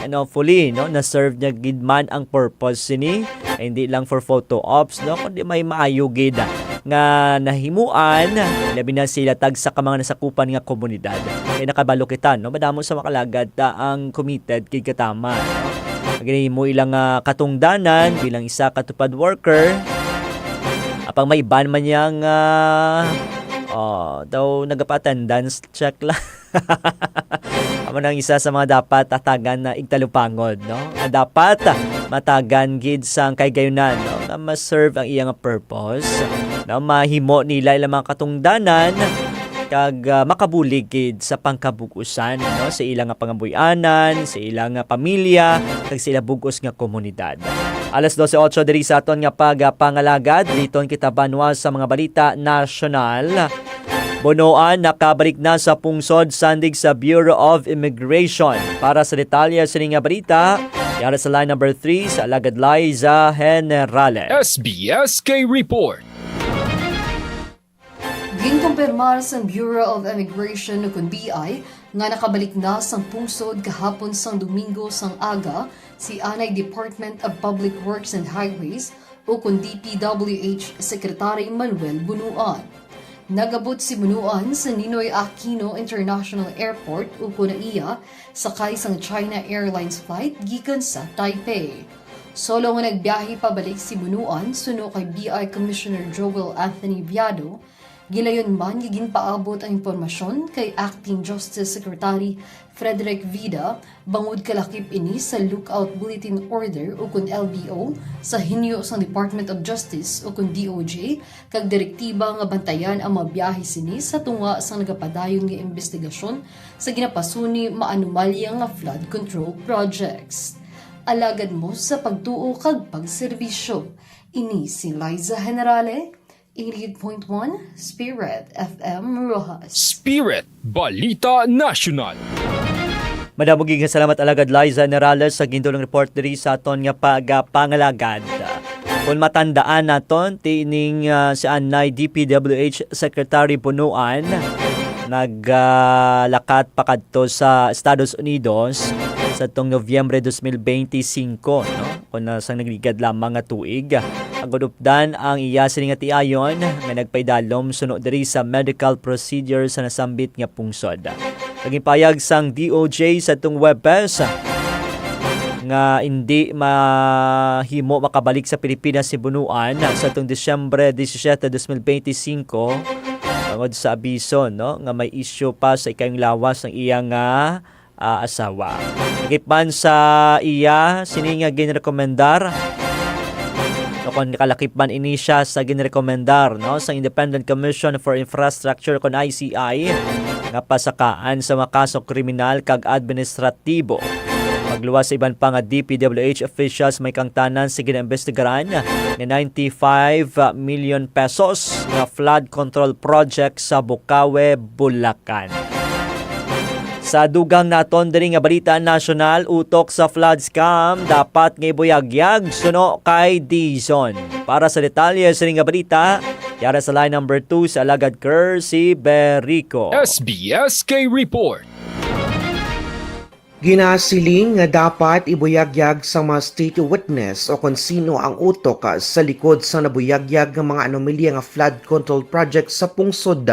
And hopefully, no, na-serve niya gid man ang purpose sini, hindi lang for photo ops, no, kundi may maayo gid nga nahimuan, labi na sila tagsa ka mga nasakupan nga komunidad. Kay nakabalo kita, no, madamo sa mga kalagad ta ang committed kay katama, no? Ginahimo ilang, ah, katungdanan bilang isa ka TUPAD worker. Apang may iban man yang, ah, oh, daw nagapa-attendance check lang. Amo nang isa sa mga dapat hatagan na igtalupangod, no? Nga dapat matagan gid sang kahigayonan, no? Nga ma-serve ang iya nga purpose, no? Mahimo nila ilang mga katungdanan kag, ah, makabulig gid sa pangkabug-usan, no? Sa ila nga pangabuy-anan, sa ila nga pamilya, kag sa ila bug-os nga komunidad. Alas dose otso diri sa aton nga pagapangalagad, liton kita banwa sa mga balita nasyonal. Bunuan nakabalik na sa pungsod sandig sa Bureau of Immigration. Para sa detalye sini nga balita, yara sa line number three sa Alagad Liza Generales. S B S K Report. Ginkumpirmar sang Bureau of Immigration, ukon B I, nga nakabalik na sang pungsod kahapon sang Domingo sang aga si anay Department of Public Works and Highways, ukon D P W H Secretary Manuel Bunuan. Nag-abot si Bunuan sa Ninoy Aquino International Airport, ukon iya sakay sang China Airlines flight gikan sa Taipei. Solo nga nagbiyahe pabalik si Bunuan suno kay B I Commissioner Joel Anthony Viado, gilayon man nga ginpaabot ang impormasyon kay Acting Justice Secretary Frederick Vida bangod kalakip ini sa Lookout Bulletin Order, ukon L B O, sa hinyo sang Department of Justice, ukon D O J, kag direktiba nga bantayan ang mga biyahe sini sa tunga sang nagapadayon nga imbestigasyon sa ginapasuni maanomalya nga flood control projects. Alagad mo sa pagtuo kag pagserbisyo. Ini si Liza Generale, eighty-eight point one Spirit F M Roxas. Spirit Balita National. Madamo gid nga salamat, Alagad Liza Generales, sa gindulong report diri sa aton nga pagapangalagad. Kung matandaan naton, tining, ah, si anay D P W H Secretary Bunuan naglakat pakadto sa Estados Unidos sa tong Nobyembre dos mil beinti singko, no? Kon, ah, sang nagligad lamang nga tuig, agud updan ang iya sini nga tiayon nga nagpaidalom suno diri sa medical procedure sa nasambit nga pungsod. Naging payag sang D O J sa tong Huwebes nga indi mahimo makabalik sa Pilipinas si Bunuan sa tong Disyembre disisiete, dos mil beinti singko, tungod sa abiso, no, nga may isyu pa sa ikayong lawas ang iya nga, ah, asawa. Lakip man sa iya sini nga ginrekomendar, o kon kalakip man ini siya sa ginrekomendar, no, sa Independent Commission for Infrastructure, kon I C I, nga pasakaan sa mga kasong kriminal kag administratibo. Pagluwas sa iban pa nga D P W H officials, may kangtanan sa ginaimbestigaran nga ninety-five million pesos nga flood control project sa Bukawe, Bulacan. Sa dugang naton diri nga balita nasyonal, utok sa flood scam, dapat nga ibuyagyag suno kay Dizon. Para sa detalye sini nga balita, yara sa line number two sa Alagad Ker si Berico. S B S K Report. Ginasiling nga dapat ibuyagyag sa mga state witness o kon sino ang utok sa likod sa nabuyagyag nga mga anomalya nga flood control project sa pungsod.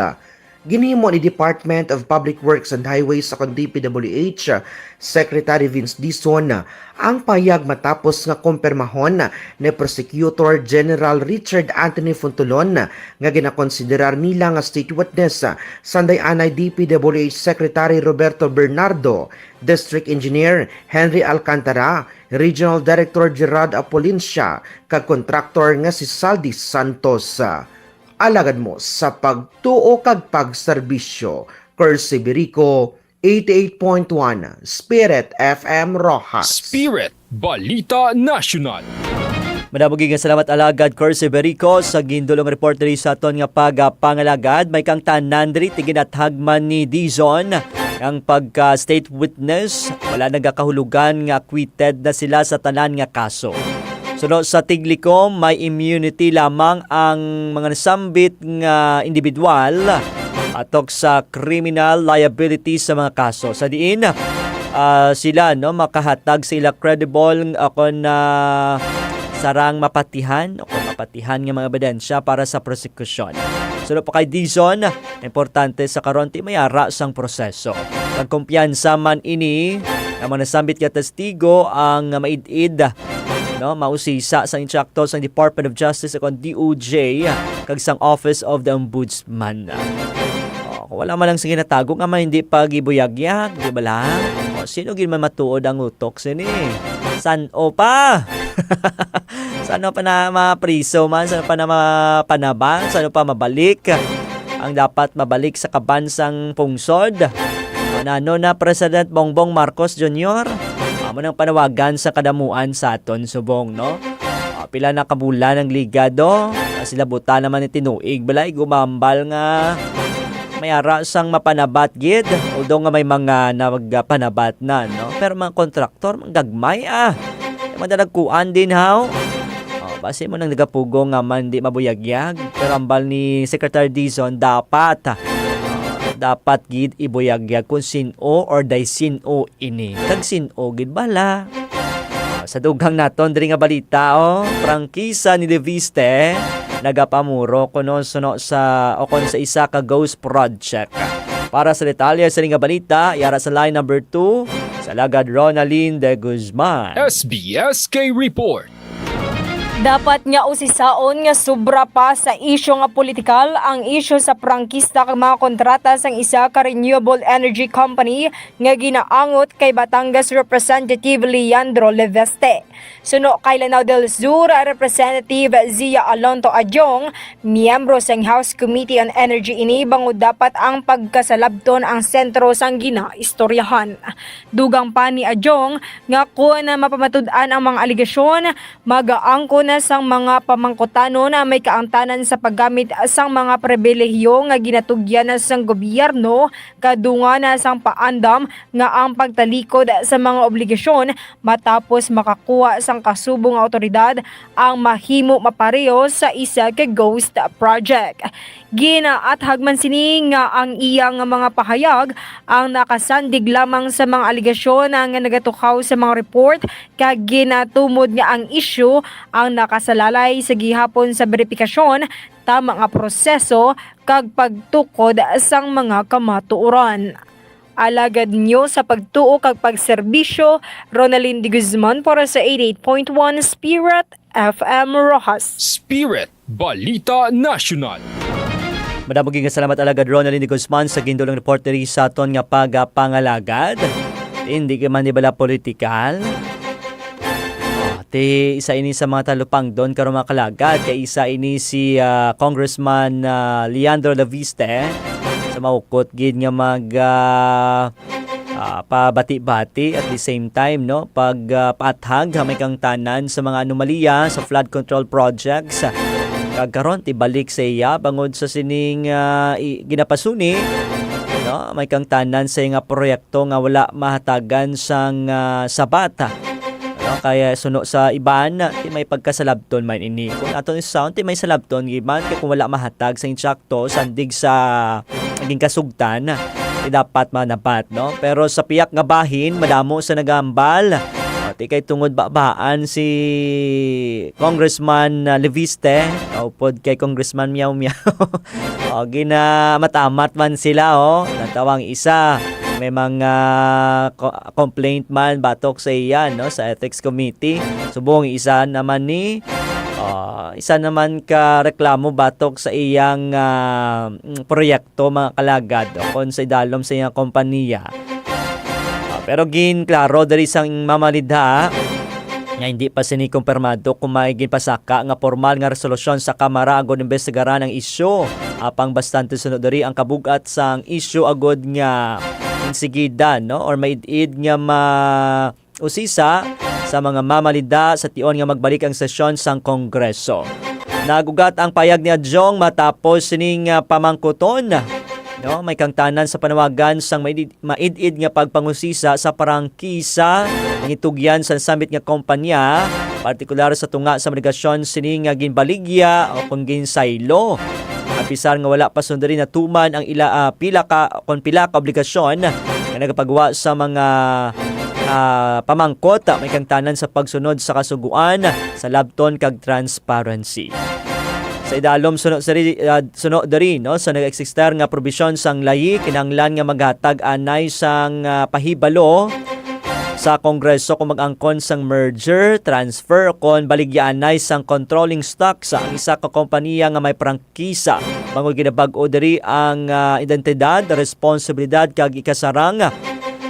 Ginhimo ni Department of Public Works and Highways o kon D P W H Secretary Vince Dizon ang pahayag matapos nga kumpirmahon ni Prosecutor General Richard Anthony Fontolon nga ginakonsiderar nila nga state witness, sanday anay D P W H Secretary Roberto Bernardo, District Engineer Henry Alcantara, Regional Director Gerard Apolencia, kag kontraktor nga si Saldi Santos. Alagad mo sa pagtuo kag pagserbisyo. Curse Birico, eighty-eight point one Spirit F M Roxas. Spirit Balita National. Madamo gid nga salamat, Alagad Curse Berico, sa gindulong report diri sa aton nga pagpangalagad. May kang tanan diri, tiginathag man ni Dizon ang pagka-state witness. Wala nagakahulugan nga acquitted na sila sa tanan nga kaso. Suno sa Tiglico, may immunity lamang ang mga nasambit nga individual atok sa criminal liability sa mga kaso. Sa diin, ah, sila, no, makahatag sa ila credible o kon, ah, sarang mapatihan o kon mapatihan nga mga ebidensya para sa prosekusyon. Suno pa kay Dizon, importante sa karon ti mayara sang proseso. Kag kumpiyansa man ini nga mga nasambit nga testigo ang maid-id, no, mausisa sang instructor sang Department of Justice o kon D O J kag sang Office of the Ombudsman. Oh, kung wala man lang sing ginatago nga man hindi pa gibuyagyag, di ba lang? Oh, sino gid man matuod ang utok sini? San-o pa? San-o pa na mapriso man? San-o pa na mapanabang? San-o pa mabalik ang dapat mabalik sa kaban sang pungsod? Ano na, President Bongbong Marcos Junior? Amo nang panawagan sa kadamuan sa aton subong, no? Ah, pila na ka bulan ang ligado, ah, sila buta naman ni tinuig, balay gumambal nga may ara sang mapanabat gid, although nga may mga nagpanabat na, no? Pero mga kontraktor, manggagmay, ah. Madalagkuan din, haw? Oh, basi mo nang nagapugong nga man di mabuyagyag. Pero ambal ni Secretary Dizon, dapat, ah, dapat gid ibuyagyag kung sin-o or day sin-o ini. Kag sin-o gid bala. Ah, sa dugang naton diri nga balita, oh, prangkisa ni Leviste nagapamuro kuno suno sa, o kon sa isa ka ghost project. Para sa detalye sa nga balita, yara sa line number two, sa Alagad Ronaldin de Guzman. S B S K Report. Dapat nga usisaon nga sobra pa sa isyu nga politikal ang isyu sa prangkista kag mga kontrata sang isa ka renewable energy company nga ginaangot kay Batangas Representative Leandro Leviste. Suno kay Lanao del Sur Representative Zia Alonto Adjong, miyembro sang House Committee on Energy ini, bangod dapat ang pagkasalabton ang sentro sang ginaistoryahan. Dugang pa ni Adjong nga kon mapamatud-an ang mga alegasyon, magaangkon na sang mga pamangkutanon na may kaangtanan sa paggamit sang mga pribilehiyo nga ginatugyan na sang gobyerno, kadungan na sang paandam nga ang pagtalikod sa mga obligasyon matapos makakuha sang kasubong nga awtoridad ang mahimo mapareho sa isa ka ghost project. Ginaathag man sini nga ang iya nga mga pahayag ang nakasandig lamang sa mga alegasyon nga nagatukhaw sa mga report, kag ginatumod nga ang isyu ang nakasalalay sa gihapon sa beripikasyon, tama nga proseso, kag pagtukod sang mga kamatuoran. Alagad ninyo sa pagtuo kag pagserbisyo, Ronaldin de Guzman para sa eighty-eight point one Spirit F M Roxas. Spirit Balita National. Madamo gid nga salamat, Alagad Ronaldin de Guzman, sa gindulong report diri sa aton nga pagapangalagad. Hindi ka man, di bala, politikal? Ah, ti isa ini sa mga talupangdon karon, mga kalagad, kay isa ini si, ah, Congressman, ah, Leandro Leviste, sa maukot gid nga mag, ah, ah, pabati-bati at the same time, no, pag, ah, paathag ha may kangtanan sa mga anomalya sa flood control projects. Kag karon tibalik sa iya bangod sa sining, ah, i-, ginapasuni no? May kangtanan sa nga proyekto nga wala mahatagan sang, ah, sabat, ah. No? Kaya suno sa iban, ti may pagkasalabton man ini. Kung aton sound, ti may salabton, giman, kay kung wala mahatag sa insakto, sandig sa naging kasugtan, ti dapat manabat, no? Pero sa piyak nga bahin, madamo sa nagahambal. O, ti kay tungod babaan si Congressman, ah, Leviste, o, upod kay Congressman Miao Miao. O, ginamatamat man sila, o. Natawang isa, may mga ko-, complaint man batok sa iya, no, sa Ethics Committee. Subong isa naman ni, ah, isa naman ka reklamo batok sa iyang, ah, mm, proyekto, mga kalagad, o kon sa idalom sa iyang kompanya. Ah, pero ginklaro diri sang mamalidha nga hindi pa sini kumpirmado kung may ginpasaka nga pormal nga resolusyon sa Kamara agud imbestigaran ang isyu. Apang bastante suno diri ang kabug-at sang isyu agud nga insigida, no, or maid-id nga ma-, usisa sa mga mamalida sa tion nga magbalik ang sesyon sang Kongreso. Nagugat ang payag ni Adjong matapos sining, ah, pamangkuton, no? May kangtanan sa panawagan sang maid-, maid-id nga pagpangusisa sa prangkisa nga gitugyan sa nasambit nga kompanya, partikular sa tunga sa obligasyon sini nga ginbaligya o kung ginsaylo. Apisar nga wala pa sundari natuman ang ila, ah, pila ka, kung pila ka obligasyon nga nagapagwa sa mga, ah, pamangkot, ah, may kangtanan sa pagsunod sa kasuguan sa labton kag transparency. Sa idalom suno sa ri-, ah, suno diri, no, sa nag-exista nga probisyon sang layi, kinahanglan nga maghatag anay sang, ah, pahibalo sa Kongreso kung mag-angkon sang merger, transfer, kon baligya anay sang controlling stock sa ang isa ka kompanya nga may prangkisa. Bangod ginabag-o diri ang, ah, identidad, responsibilidad kag ikasarang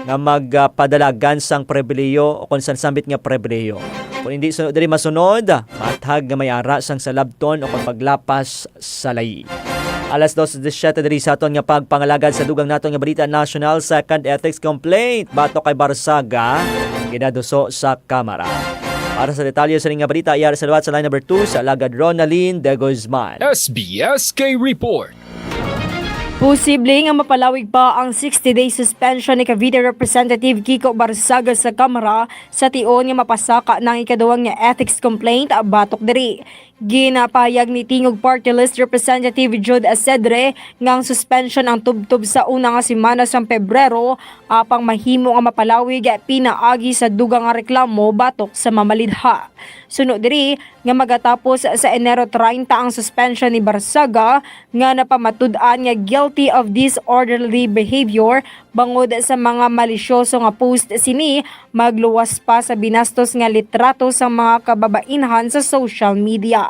nga magpadalagan sang pribilehiyo o kon sang sambit nga pribilehiyo. Kung hindi sunod diri masunod, mathag nga may ara sang salabton o kon paglapas sa layi. Alas dos diecisiete diri sa aton nga pagpangalagad sa dugang naton nga balita nasyonal, second ethics complaint batok kay Barsaga ginaduso sa Kamara. Para sa detalye sa nga balita, iyara sa liwat sa line number two sa Alagad Ronaldin de Guzman. S B S K Report. Posible nga mapalawig pa ang sixty-day suspension ni Cavite Representative Kiko Barsaga sa Kamara sa tion nga mapasaka na ang ikaduwang nga ethics complaint batok diri. Ginapahayag ni Tingog Party List Representative Jude Asedre nga ang suspension ang tubtob sa una nga semana sang Pebrero, apang mahimo nga mapalawig pinaagi sa dugang nga reklamo batok sa mamalidha. Suno diri nga magatapos sa Enero treinta ang suspension ni Barsaga nga napamatud-an nga guilty of disorderly behavior bangod sa mga malisyoso nga post sini, magluwas pa sa binastos nga litrato sa mga kababainhan sa social media.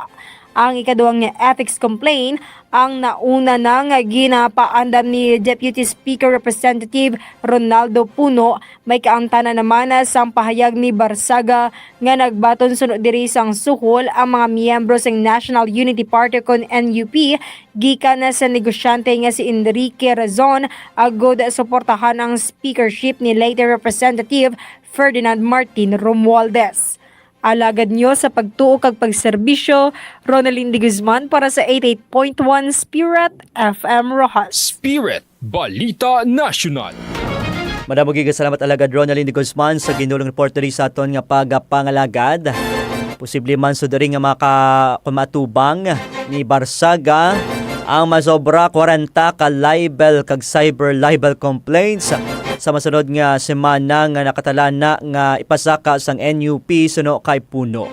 Ang ikaduwang nga ethics complaint ang nauna na nga ginapaandam ni Deputy Speaker Representative Ronaldo Puno, may kaangtanan naman sang pahayag ni Barsaga nga nagbaton suno diri sang suhol ang mga miyembro sang National Unity Party kon N U P gikan na sa negosyante nga si Enrique Razon agud suportahan ang speakership ni late Representative Ferdinand Martin Romualdez. Alagad niyo sa pagtuo kag pagserbisyo, Ronaldin de Guzman para sa eighty-eight point one Spirit F M Roxas. Spirit Balita National. Madamo gid nga salamat, Alagad Ronaldin de Guzman, sa ginulong report diri sa aton nga pagpangalagad. Posible man sa diri nga maka-, kumatubang ni Barsaga ang masobra kwarenta ka libel kag cyber libel complaints sa masunod nga semana nga nakatalana nga ipasaka sang N U P suno kay Puno.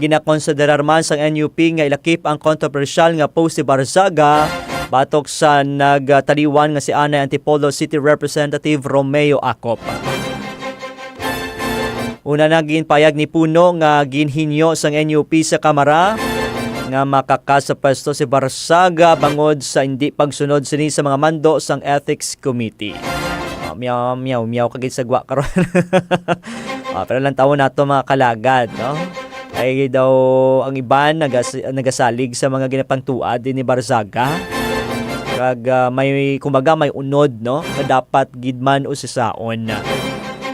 Ginakonsiderar man sang N U P nga ilakip ang kontrobersyal nga post ni Barzaga batok sa nagtaliwan nga si anay Antipolo City Representative Romeo Acop. Una na, ginpayag ni Puno nga ginhinyo sang N U P sa Kamara nga makakas sa pwesto si Barzaga bangod sa hindi pagsunod sini sa mga mando sang Ethics Committee. Ah, miyaw, miyaw, miyaw, kagid sagwa karon. Ah, pero lang tawon nato, mga kalagad, no? Ay daw ang iban nagas-, nagasalig sa mga ginapangtuad din ni Barzaga. Kag, ah, may, kumbaga, may unod, no? Na dapat gid man usisaon.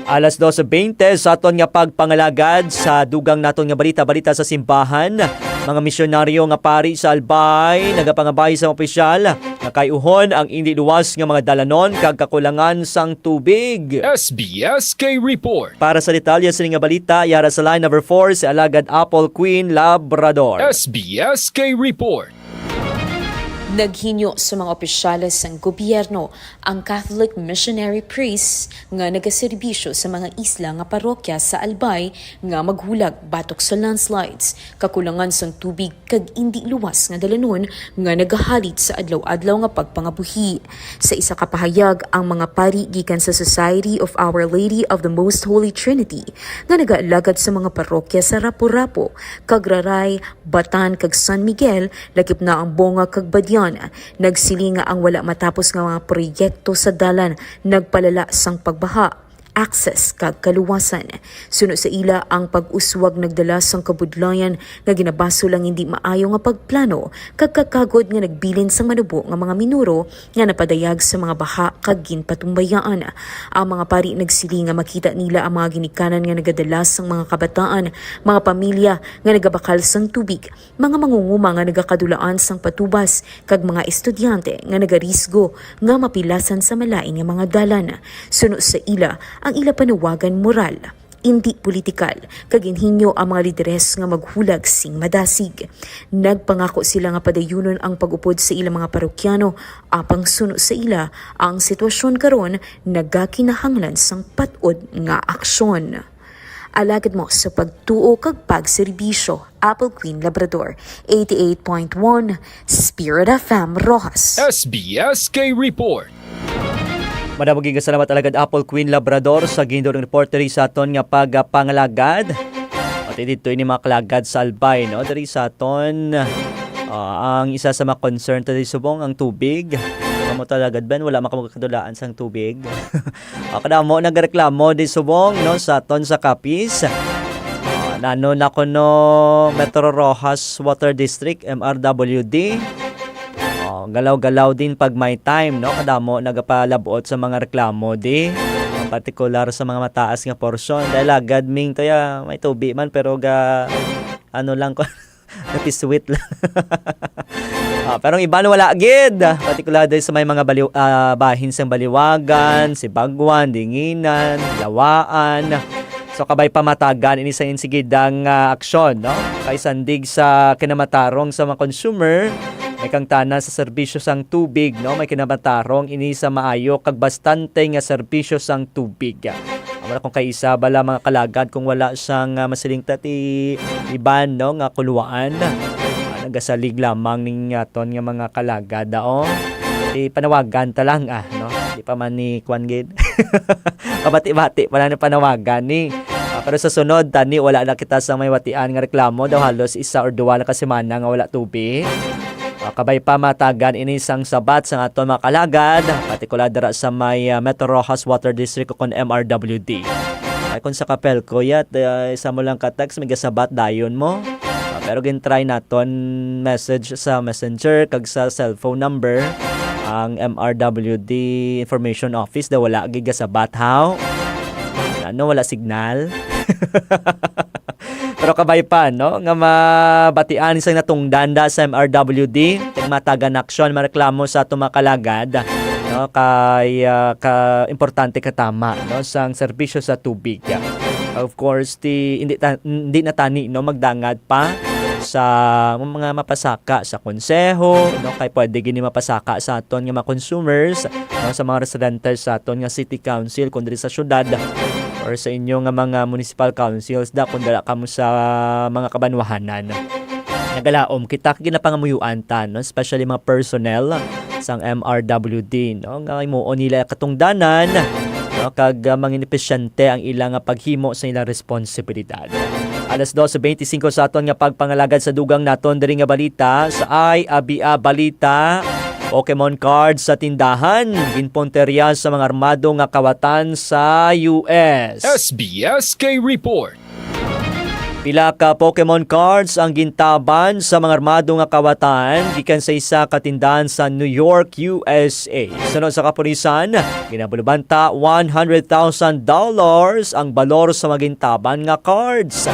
Alas doce veinte sa aton nga pagpangalagad sa dugang naton nga balita, balita sa simbahan. Mga misyonaryo nga pari sa Albay nagapangabay sa mga opisyal Kay uhon ang indi luwas nga mga dalanon kag kakulangan sang tubig. S B S K Report. Para sa detalye sini nga balita, yara sa line number four si Alagad Apple Queen Labrador. S B S K Report. Naghinyo sa mga opisyales sang gobyerno ang Catholic missionary priests nga nagaserbisyo sa mga isla nga parokya sa Albay nga maghulag batok sa landslides, kakulangan sang tubig kag indi luwas nga dalanon nga nagahalid sa adlaw-adlaw nga pagpangabuhi. Sa isa ka pahayag, ang mga pari gikan sa Society of Our Lady of the Most Holy Trinity nga nagaalagad sa mga parokya sa Rapu-Rapu, Cagraray, Batan kag San Miguel, lakip na ang Bonga kag Badian, nagsiling nga ang wala matapos nga mga proyekto sa dalan nagpalala sang pagbaha, access kag kaluwasan. Suno sa ila, ang pag-uswag nagdala sang kabudlayan nga ginabasol ang hindi maayo nga pagplano kag kakagod nga nagbilin sang manubo nga mga minuro nga napadayag sa mga baha kag ginpatumbayaan. Ang mga pari nagsiling nga makita nila ang mga ginikanan nga nagadala sang mga kabataan, mga pamilya nga nagabakal sang tubig, mga mangunguma nga nagakadulaan sang patubas, kag mga estudyante nga nagarisgo nga mapilasan sa malain nga mga dalan. Suno sa ila, ang ila panawagan moral, indi politikal, kag ginhinyo ang mga lideres nga maghulag sing madasig. Nagpangako sila nga padayunon ang pag-upod sa ilang mga parokyano, apang suno sa ila, ang sitwasyon karon nagakinahanglan sang pat-od nga aksyon. Alagad mo sa pagtuo kag pagserbisyo, Apple Queen Labrador, eighty-eight point one Spirit F M Roxas. S B S K Report. Madamo gid nga salamat, Alagad Apple Queen Labrador, sa gindulong report diri sa aton nga pagpangalagad. Pati dito ini mga kalagad sa Albay, no? Diri sa aton, ah, ang isa sa mga concern ta diri subong ang tubig. Kamo talaga, Ben, wala man kamo kadulaan sang tubig. Ah, kadamo nagreklamo di subong, no, sa aton sa Capiz. Ah, nano na kuno Metro Roxas Water District, M R W D. Oh, galaw-galaw din pag may time, no? Kadamo nagapalabot sa mga reklamo di. Ang partikular sa mga mataas nga porsyon. Dahil agad ming to ya, may tubi man, pero ga, ano lang ko, napiswit lang. Ah, pero ang iban wala gid. Partikular diri sa may mga baliw-, ah, bahin sang Baliwagan, Sibagwan, Dinginan, Lawaan. So, kabay pa matagan ini sa insigidang, ah, aksyon, no? Kay sandig sa kinamatarong sa mga consumer, may kangtanan sa serbisyo sang tubig, no? May kinamatarong ini sa maayo kag bastante nga serbisyo sang tubig. Amo na kung kay isa bala mga kalagad kung wala siyang, ah, masiling ta ti iban, no, nga kulwaan. Ah, nagasalig lamang ning aton nga mga kalagad, daw. Ti panawagan ta lang, ah, no? Di pa man ni kwan gid. Pabati-bati pa lang ni panawagan ni. Ah, pero sa sunod, tani, wala na kita sa may watian nga reklamo. Daw halos isa or duwa na ka semana nga wala tubig. Ah, kabay pa matagan ini sang sabat sang aton mga kalagad, partikular dira sa may, ah, Metro Roxas Water District o kon M R W D. Ay, kung sa Capelco, yat, ah, isa mo lang ka text, may gasabat dayon mo. Ah, pero gin-try naton message sa messenger kag sa cellphone number ang M R W D Information Office, daw wala gid gasabat, haw? Ano, wala signal? Pero kabay pa, no, nga mabatian sang natungdan da sa M R W D, kag matagan aksyon, mareklamo sa ato mga kalagad, no, kay, ah, ka importante katama, no, sang serbisyo sa tubig. Of course, ti hindi ta, hindi na tani, no, magdangad pa sa mga mapasaka sa konseho, no, kay pwede gini mapasaka sa aton nga mga consumers, no, sa mga residentes sa aton nga city council, kung diri sa syudad or sa inyo nga mga municipal councils da, kung dala kamo sa mga kabanwahanan. Nagalaom kita kag ginapangamuyuan ta, no, especially mga personnel sang M R W D, no, nga himuon nila katungdanan, no, kag, ah, mangin episyente ang ila nga paghimo sa ilang responsibilidad. Alas dose beintisinko sa aton nga pagpangalagad sa dugang naton diri nga balita sa Ay Abia Balita. Pokemon cards sa tindahan, ginpunterya sa mga armado nga kawatan sa U S. S B S K Report. Pila ka Pokemon cards ang gintaban sa mga armado nga kawatan gikan sa isa ka tindahan sa New York, U S A. Suno sa kapulisan, ginabulubanta one hundred thousand dollars ang balor sa mga gintaban nga cards.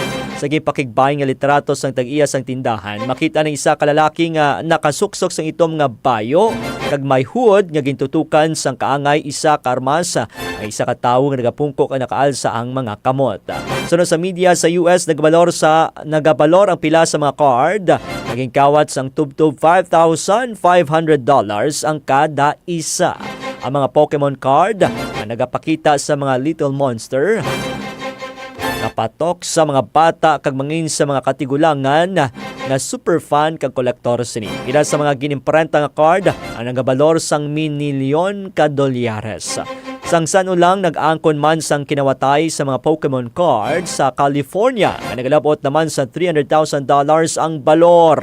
Sa ginpakigbahin nga litrato sang tag-iya sang tindahan, makita ang isa ka lalaki nga nakasuksok sang itom nga bayo kag may hood nga gintutukan sang kaangay isa ka armas, ang isa ka tawo nga nagapungko kag nakaalsa ang mga kamot. Suno sa media sa U S, nagabalor sa, nagabalor ang pila sa mga card nga ginkawat sang tubtob five thousand five hundred dollars ang kada isa. Ang mga Pokemon card nga nagapakita sa mga little monster napatok sa mga bata kag mangin sa mga katigulangan nga super fan kag kolektor sini. Pila sa mga ginimprenta nga card ang nagabalor sang minilyon ka dolyares. Sang san-o lang, nag-angkon man sang kinawatay sa mga Pokemon card sa California nga nagalabot naman sa three hundred thousand dollars ang balor.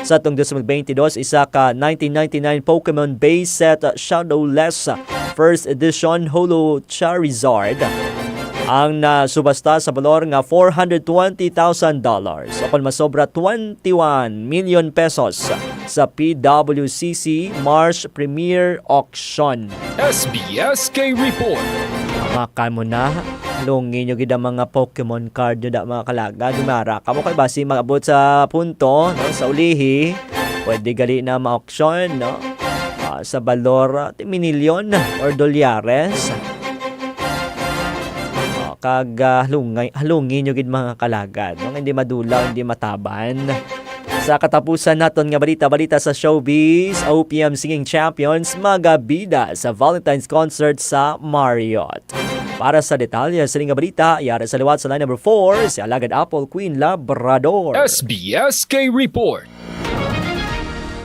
Sa atong twenty twenty-two, isa ka nineteen ninety-nine Pokemon base set, Shadowless First Edition Holo Charizard ang nasubasta sa balor nga four hundred twenty thousand dollars, o kon masobra, twenty-one million pesos sa P W C C March Premiere Auction. S B S K Report. Makan mo na. Halungi nyo gid ang mga Pokemon card nyo da, mga kalaga. Dumara ka mo kay basi mag-abot sa punto, no? Sa ulihi, pwede gali na ma-auction, no? Ah, sa balor, ah, minilyon or dolyares. Ah, kag, ah, halungay, halungi nyo gid, mga kalaga, no? Hindi madulaw, hindi mataban. Sa katapusan naton nga balita, balita sa showbiz, O P M Singing Champions magabida sa Valentine's Concert sa Marriott. Para sa detalye sa nga balita, yara sa liwat sa line number four, si Alagad Apple Queen Labrador. S B S K Report.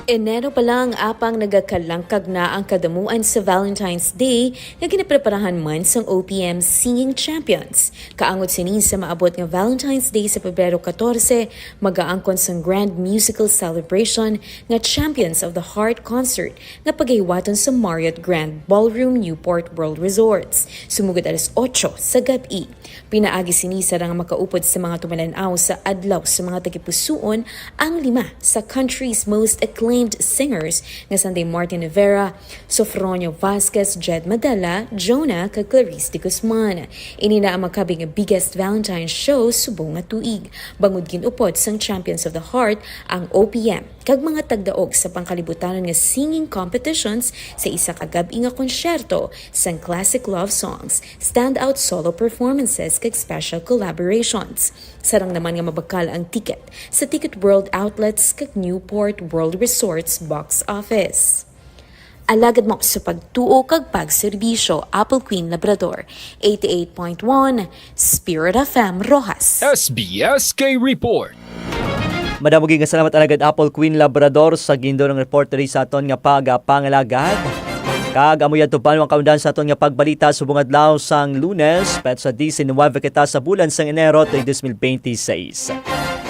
Enero pa lang, apang nagakalangkag na ang kadamuan sa Valentine's Day nga ginapreparahan man sang O P M Singing Champions. Kaangot sini sa maabot nga Valentine's Day sa Pebrero katorse, magaangkon sang grand musical celebration nga Champions of the Heart Concert nga pagahiwaton sa Marriott Grand Ballroom, Newport World Resorts, sumugod alas otso sa gab-i. Pinaagi sini sa nga makaupod sa mga tumalan-aw sa Adlaw sa mga Tagipusoon ang lima sa country's most acclaimed singers nga sanday Martin Rivera, Sofronio Vasquez, Jed Madela, Jonah, kag Clarice de Guzman. Ini na ang makabig nga biggest Valentine's show subong nga tuig, bangod gin-upod sang Champions of the Heart ang O P M kag mga tagdaog sa pangkalibutanon nga singing competitions sa isa ka gab-i nga konsyerto sang classic love songs, standout solo performances, kag special collaborations. Sarang naman nga mabakal ang ticket sa Ticket World outlets kag Newport World Resorts box office. Alagad mo sa pagtuo kag pagserbisyo, Apple Queen Labrador, eighty-eight point one, Spirit F M Roxas. S B S K Report. Madamo gid nga salamat, Alagad Apple Queen Labrador, sa gindulong report diri sa aton nga pagpangalagad. Kag amo yadto pa ang kaundan sa aton nga pagbalita subong adlaw sang Lunes, petsa diecinuebe kita sa bulan sang Enero, tuig dos mil benti seis.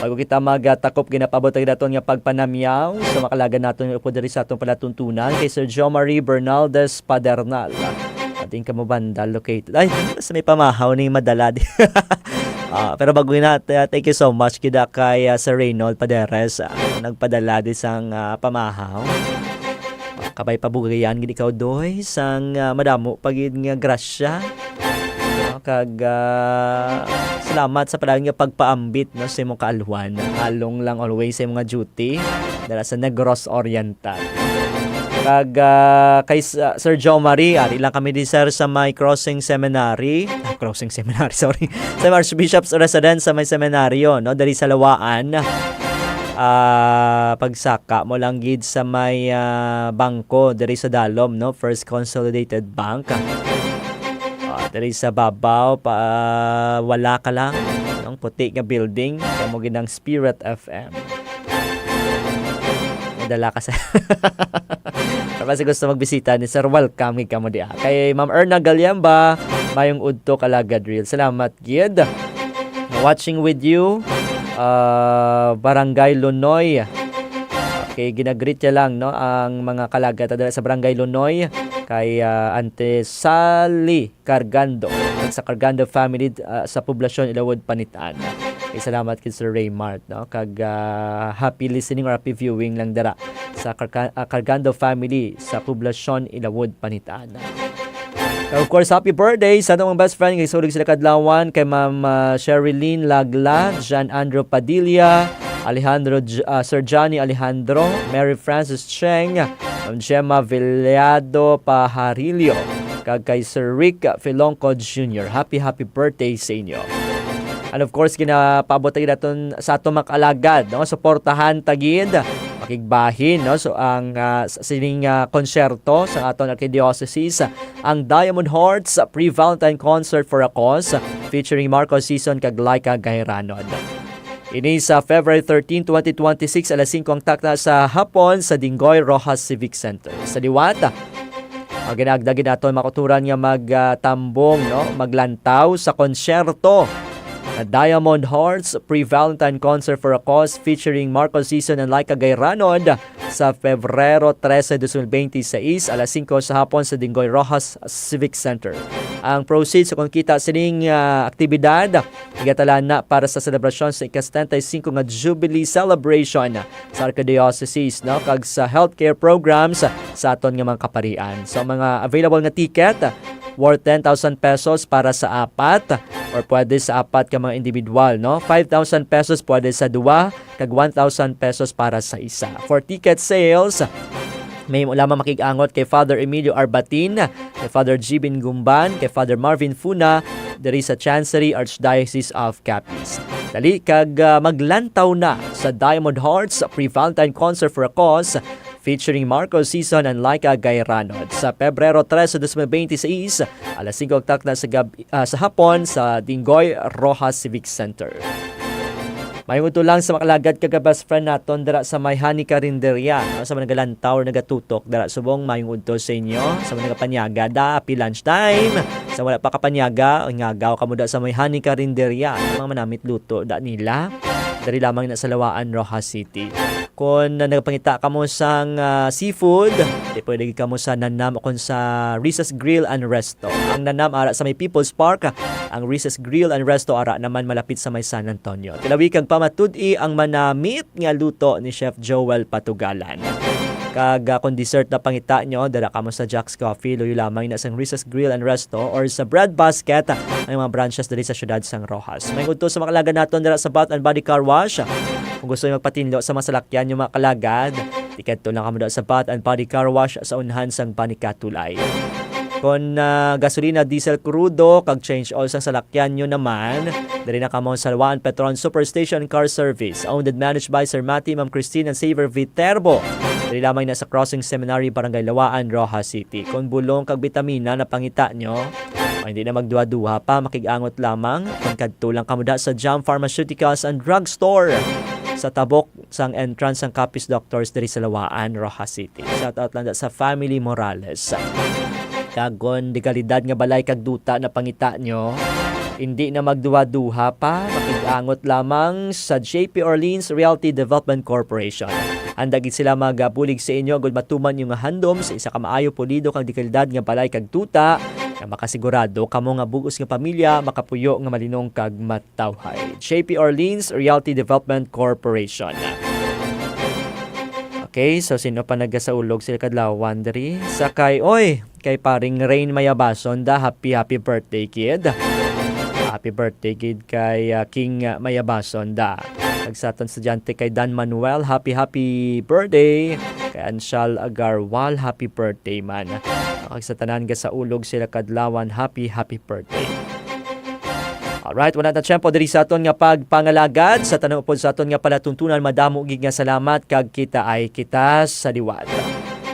Bago kita magtakop, ginapaabot ang aton nga pagpanamyaw sa mga kalagad naton nga upod diri sa atong palatuntunan kay Sir Jomari Bernaldez Padernal. Ating kamo banda located. Ay, sa may pamahaw ni Madala di. Ah, pero bago na, uh, thank you so much gid kay, ah, Sir Reynold Paderes, ah, nagpadala di sang, ah, pamahaw. Ah, kabay pabugayan gid ikaw, Doy, sang, ah, madamo pa gid nga grasya. No, kag, ah, salamat sa padayon nga pagpaambit, no, sa imong kaalwan. Halong lang always sa imong nga duty dala sa Negros Oriental. Kag, ah, kay S-, ah, Sir Joe Marie, ari lang kami di, sir, sa may Crossing Seminary. Ah, Crossing Seminary, sorry. Sa may Archbishop's Residence sa may seminaryo, no, diri sa Lawaan. Ah, pagsaka mo lang gid sa may, ah, bangko diri sa Dalom, no, First Consolidated Bank. Ah, diri sa babaw, pa, wala ka lang, no, puti nga building, kamo gid ang Spirit F M. Madala ka sa Tapos gusto magbisita ni Sir, welcome gid kamo diha. Kay Ma'am Erna Galyamba, mayong udto, Kalagad Real. Salamat gid. Watching with you, ah, Barangay Lunoy. Okay, ginagreet niya lang, no, ang mga kalagad dala sa Barangay Lunoy kay, ah, Ante Sally Cargando, kag sa Cargando family, ah, sa Poblacion Ilawod, Panitan. Okay, salamat kay Sir Raymart, no? Kag, ah, happy listening or happy viewing lang dira sa Carca-, ah, Cargando family sa Poblacion Ilawod, Panitan. Of course, happy birthday sa atong mga best friend nga sulog sila kadlawan, kay Ma'am, ah, Sherilyn Lagla, John Andrew Padilla, Alejandro J-, ah, Sir Johnny Alejandro, Mary Francis Cheng, Ma'am Gemma Villado Pajarillo, kag kay Sir Rick Filongco Junior. Happy, happy birthday sa inyo. And of course, ginapaabot ta gid naton sa aton mga kaalagad, no? Suportahan ta gid, makigbahin, no? So, ang, ah, s-, sining, ah, konsyerto sa aton archdiocese, ang Diamond Hearts Pre-Valentine Concert for a Cause, featuring Marco Sison kag Laika Gairanod. Ini sa February thirteen, twenty twenty-six, alas singko ang takna sa hapon sa Dinggoy Rojas Civic Center. Sa liwat, ang ginaagda gid naton mga kauturan nga magtambong, no? Maglantaw sa konsyerto na Diamond Hearts Pre-Valentine Concert for a Cause featuring Marco Sison and Laika Gairanod sa Febrero trese, dos mil bente seis, alas singko sa hapon sa Dinggoy Rojas Civic Center. Ang proceeds o kon kita sining, ah, aktibidad igatala na para sa selebrasyon sa ika-setenta y cinco nga Jubilee Celebration sa Archdiocese, no, kag sa healthcare programs sa aton nga mga kaparian. So, mga available nga ticket worth ten thousand pesos para sa apat, or pwede sa apat ka mga individual, no? Five thousand pesos pwede sa duwa, kag one thousand pesos para sa isa. For ticket sales, may imo lamang makig-angot kay Father Emilio Arbatin, kay Father Jibin Gumban, kay Father Marvin Funa, diri sa Chancery, Archdiocese of Capiz. Dali kag, ah, maglantaw na sa Diamond Hearts Pre-Valentine Concert for a Cause, featuring Marco Sison and Laika Gairanod, sa Pebrero trese, dos mil bente seis, alas singko ang takna sa gab-, ah, sa hapon sa Dinggoy Rojas Civic Center. Mayong udto lang sa mga kaalagad kag best friend naton dira sa may Honey Carinderia, no? Sa mga nagalantaw or nagatutok dira subong, mayong udto sa inyo. Sa mga nagapanyaga, da, happy lunch time. Sa wala pa kapanyaga, ngagaw kamo da sa may Honey Carinderia. Mga manamit luto da nila. Diri lamang na sa Lawaan, Roxas City. Kon nagapangita kamo sang, ah, seafood, di pwede gid kamo sa Nanam o kon sa Risa's Grill and Resto. Ang Nanam ara sa may People's Park, ang Risa's Grill and Resto ara naman malapit sa may San Antonio. Tilawi kag pamatud-i ang manamit nga luto ni Chef Joel Patugalan. Kag, ah, kung dessert na pangita nyo, dala kamo sa Jack's Coffee, luyo lamang na sang Risa's Grill and Resto or sa Bread Basket, ang mga branches diri sa siyudad sang Roxas. May udto sa mga kalagan naton dira sa Bath and Body Car Wash. Kung gusto nyo magpatinlo sa mga salakyan nyo, mga kalagad, tikadto lang kamo dira sa Bath and Body Car Wash sa unhan sang Banikatulay. Kon, ah, gasolina, diesel, krudo, kag change oil sang salakyan nyo naman, diri na kamo sa Lawaan Petron Superstation Car Service, owned and managed by Sir Matty, Ma'am Christine, and Saver Viterbo. Diri lamang na sa Crossing Seminary, Barangay Lawaan, Roxas City. Kon bulong kag bitamina na pangita nyo, o hindi na magduha-duha pa, makig-angot lamang. Kon kadto lang kamo da sa Jam Pharmaceuticals and Drug Store sa tabok sang entrance sang Capiz Doctors diri sa Lawaan, Roxas City. Shout out lang da sa Family Morales. Kag kon dekalidad nga balay kag duta na pangita nyo, hindi na magduha-duha pa, makig-angot lamang sa J P Orleans Realty Development Corporation. Handa gid sila magabulig sa inyo agud matuman inyo nga handom sa isa ka maayo, pulido, kag dekalidad nga balay kag duta nga makasigurado kamo nga bug-os nga pamilya makapuyo nga malinong kag mat tawhay. J P Orleans Realty Development Corporation. Okay, so sino pa nagasaulog sila kadlawan diri? Sa kay, oy, kay paring Rain Mayabason da, happy, happy birthday, kid. Happy birthday, kid, kay, ah, King, ah, Mayabason da. Kag sa aton estudyante kay Dan Manuel, happy, happy birthday. Kay Anshal Agarwal, happy birthday man. Kag sa tanan gasaulog sila kadlawan, happy, happy birthday. Alright, wala na tiyempo diri sa aton nga pagpangalagad. Sa tanan upod sa aton nga palatuntunan, madamo gid nga salamat kag kita ay kita sa liwat.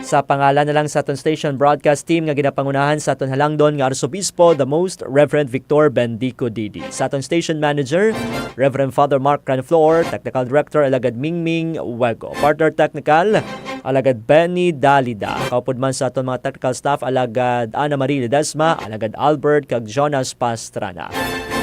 Sa pangalan na lang sa aton station broadcast team nga ginapangunahan sa aton halangdon nga Arsobispo, the Most Reverend Victor Bendico Didi. Sa aton station manager, Reverend Father Mark Cranflor, Technical Director, Alagad Mingming Wego. Partner Technical, Alagad Benny Dalida. Kaupod man sa aton mga technical staff, Alagad Ana Marie Ledesma, Alagad Albert, kag Jonas Pastrana.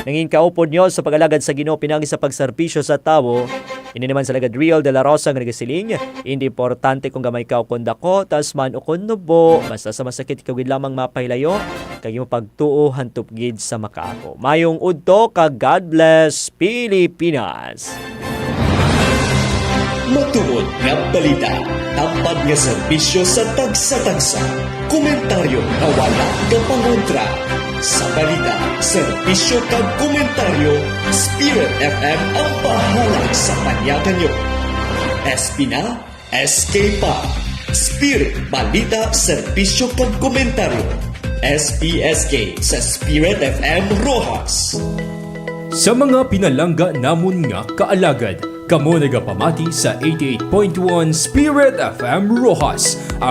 Nangin kaupod nyo sa pag-alagad sa Ginoo pinagi sa pagserbisyo sa tawo. Ini naman sa Alagad Real de la Rosa nga nagasiling, hindi importante kung gamay ka o kung dako, taas man o kung nubo, basta sa masakit ikaw gid lamang mapahilayo, kag imo pagtuo hantop gid sa makaako. Mayong udto kag God bless Pilipinas! Matuod nga balita, tampad nga serbisyo sa tagsa-tagsa. Komentaryo nga wala ka pangontra. Sa balita, serbisyo kag komentaryo, Spirit F M ang bahala sa panyakan nyo. S P na, S K pa. Spirit, balita, serbisyo kag komentaryo. S P S K sa Spirit F M Roxas. Sa mga pinalangga namon nga kaalagad, kamo nagapamati sa eighty-eight point one Spirit F M Roxas, ang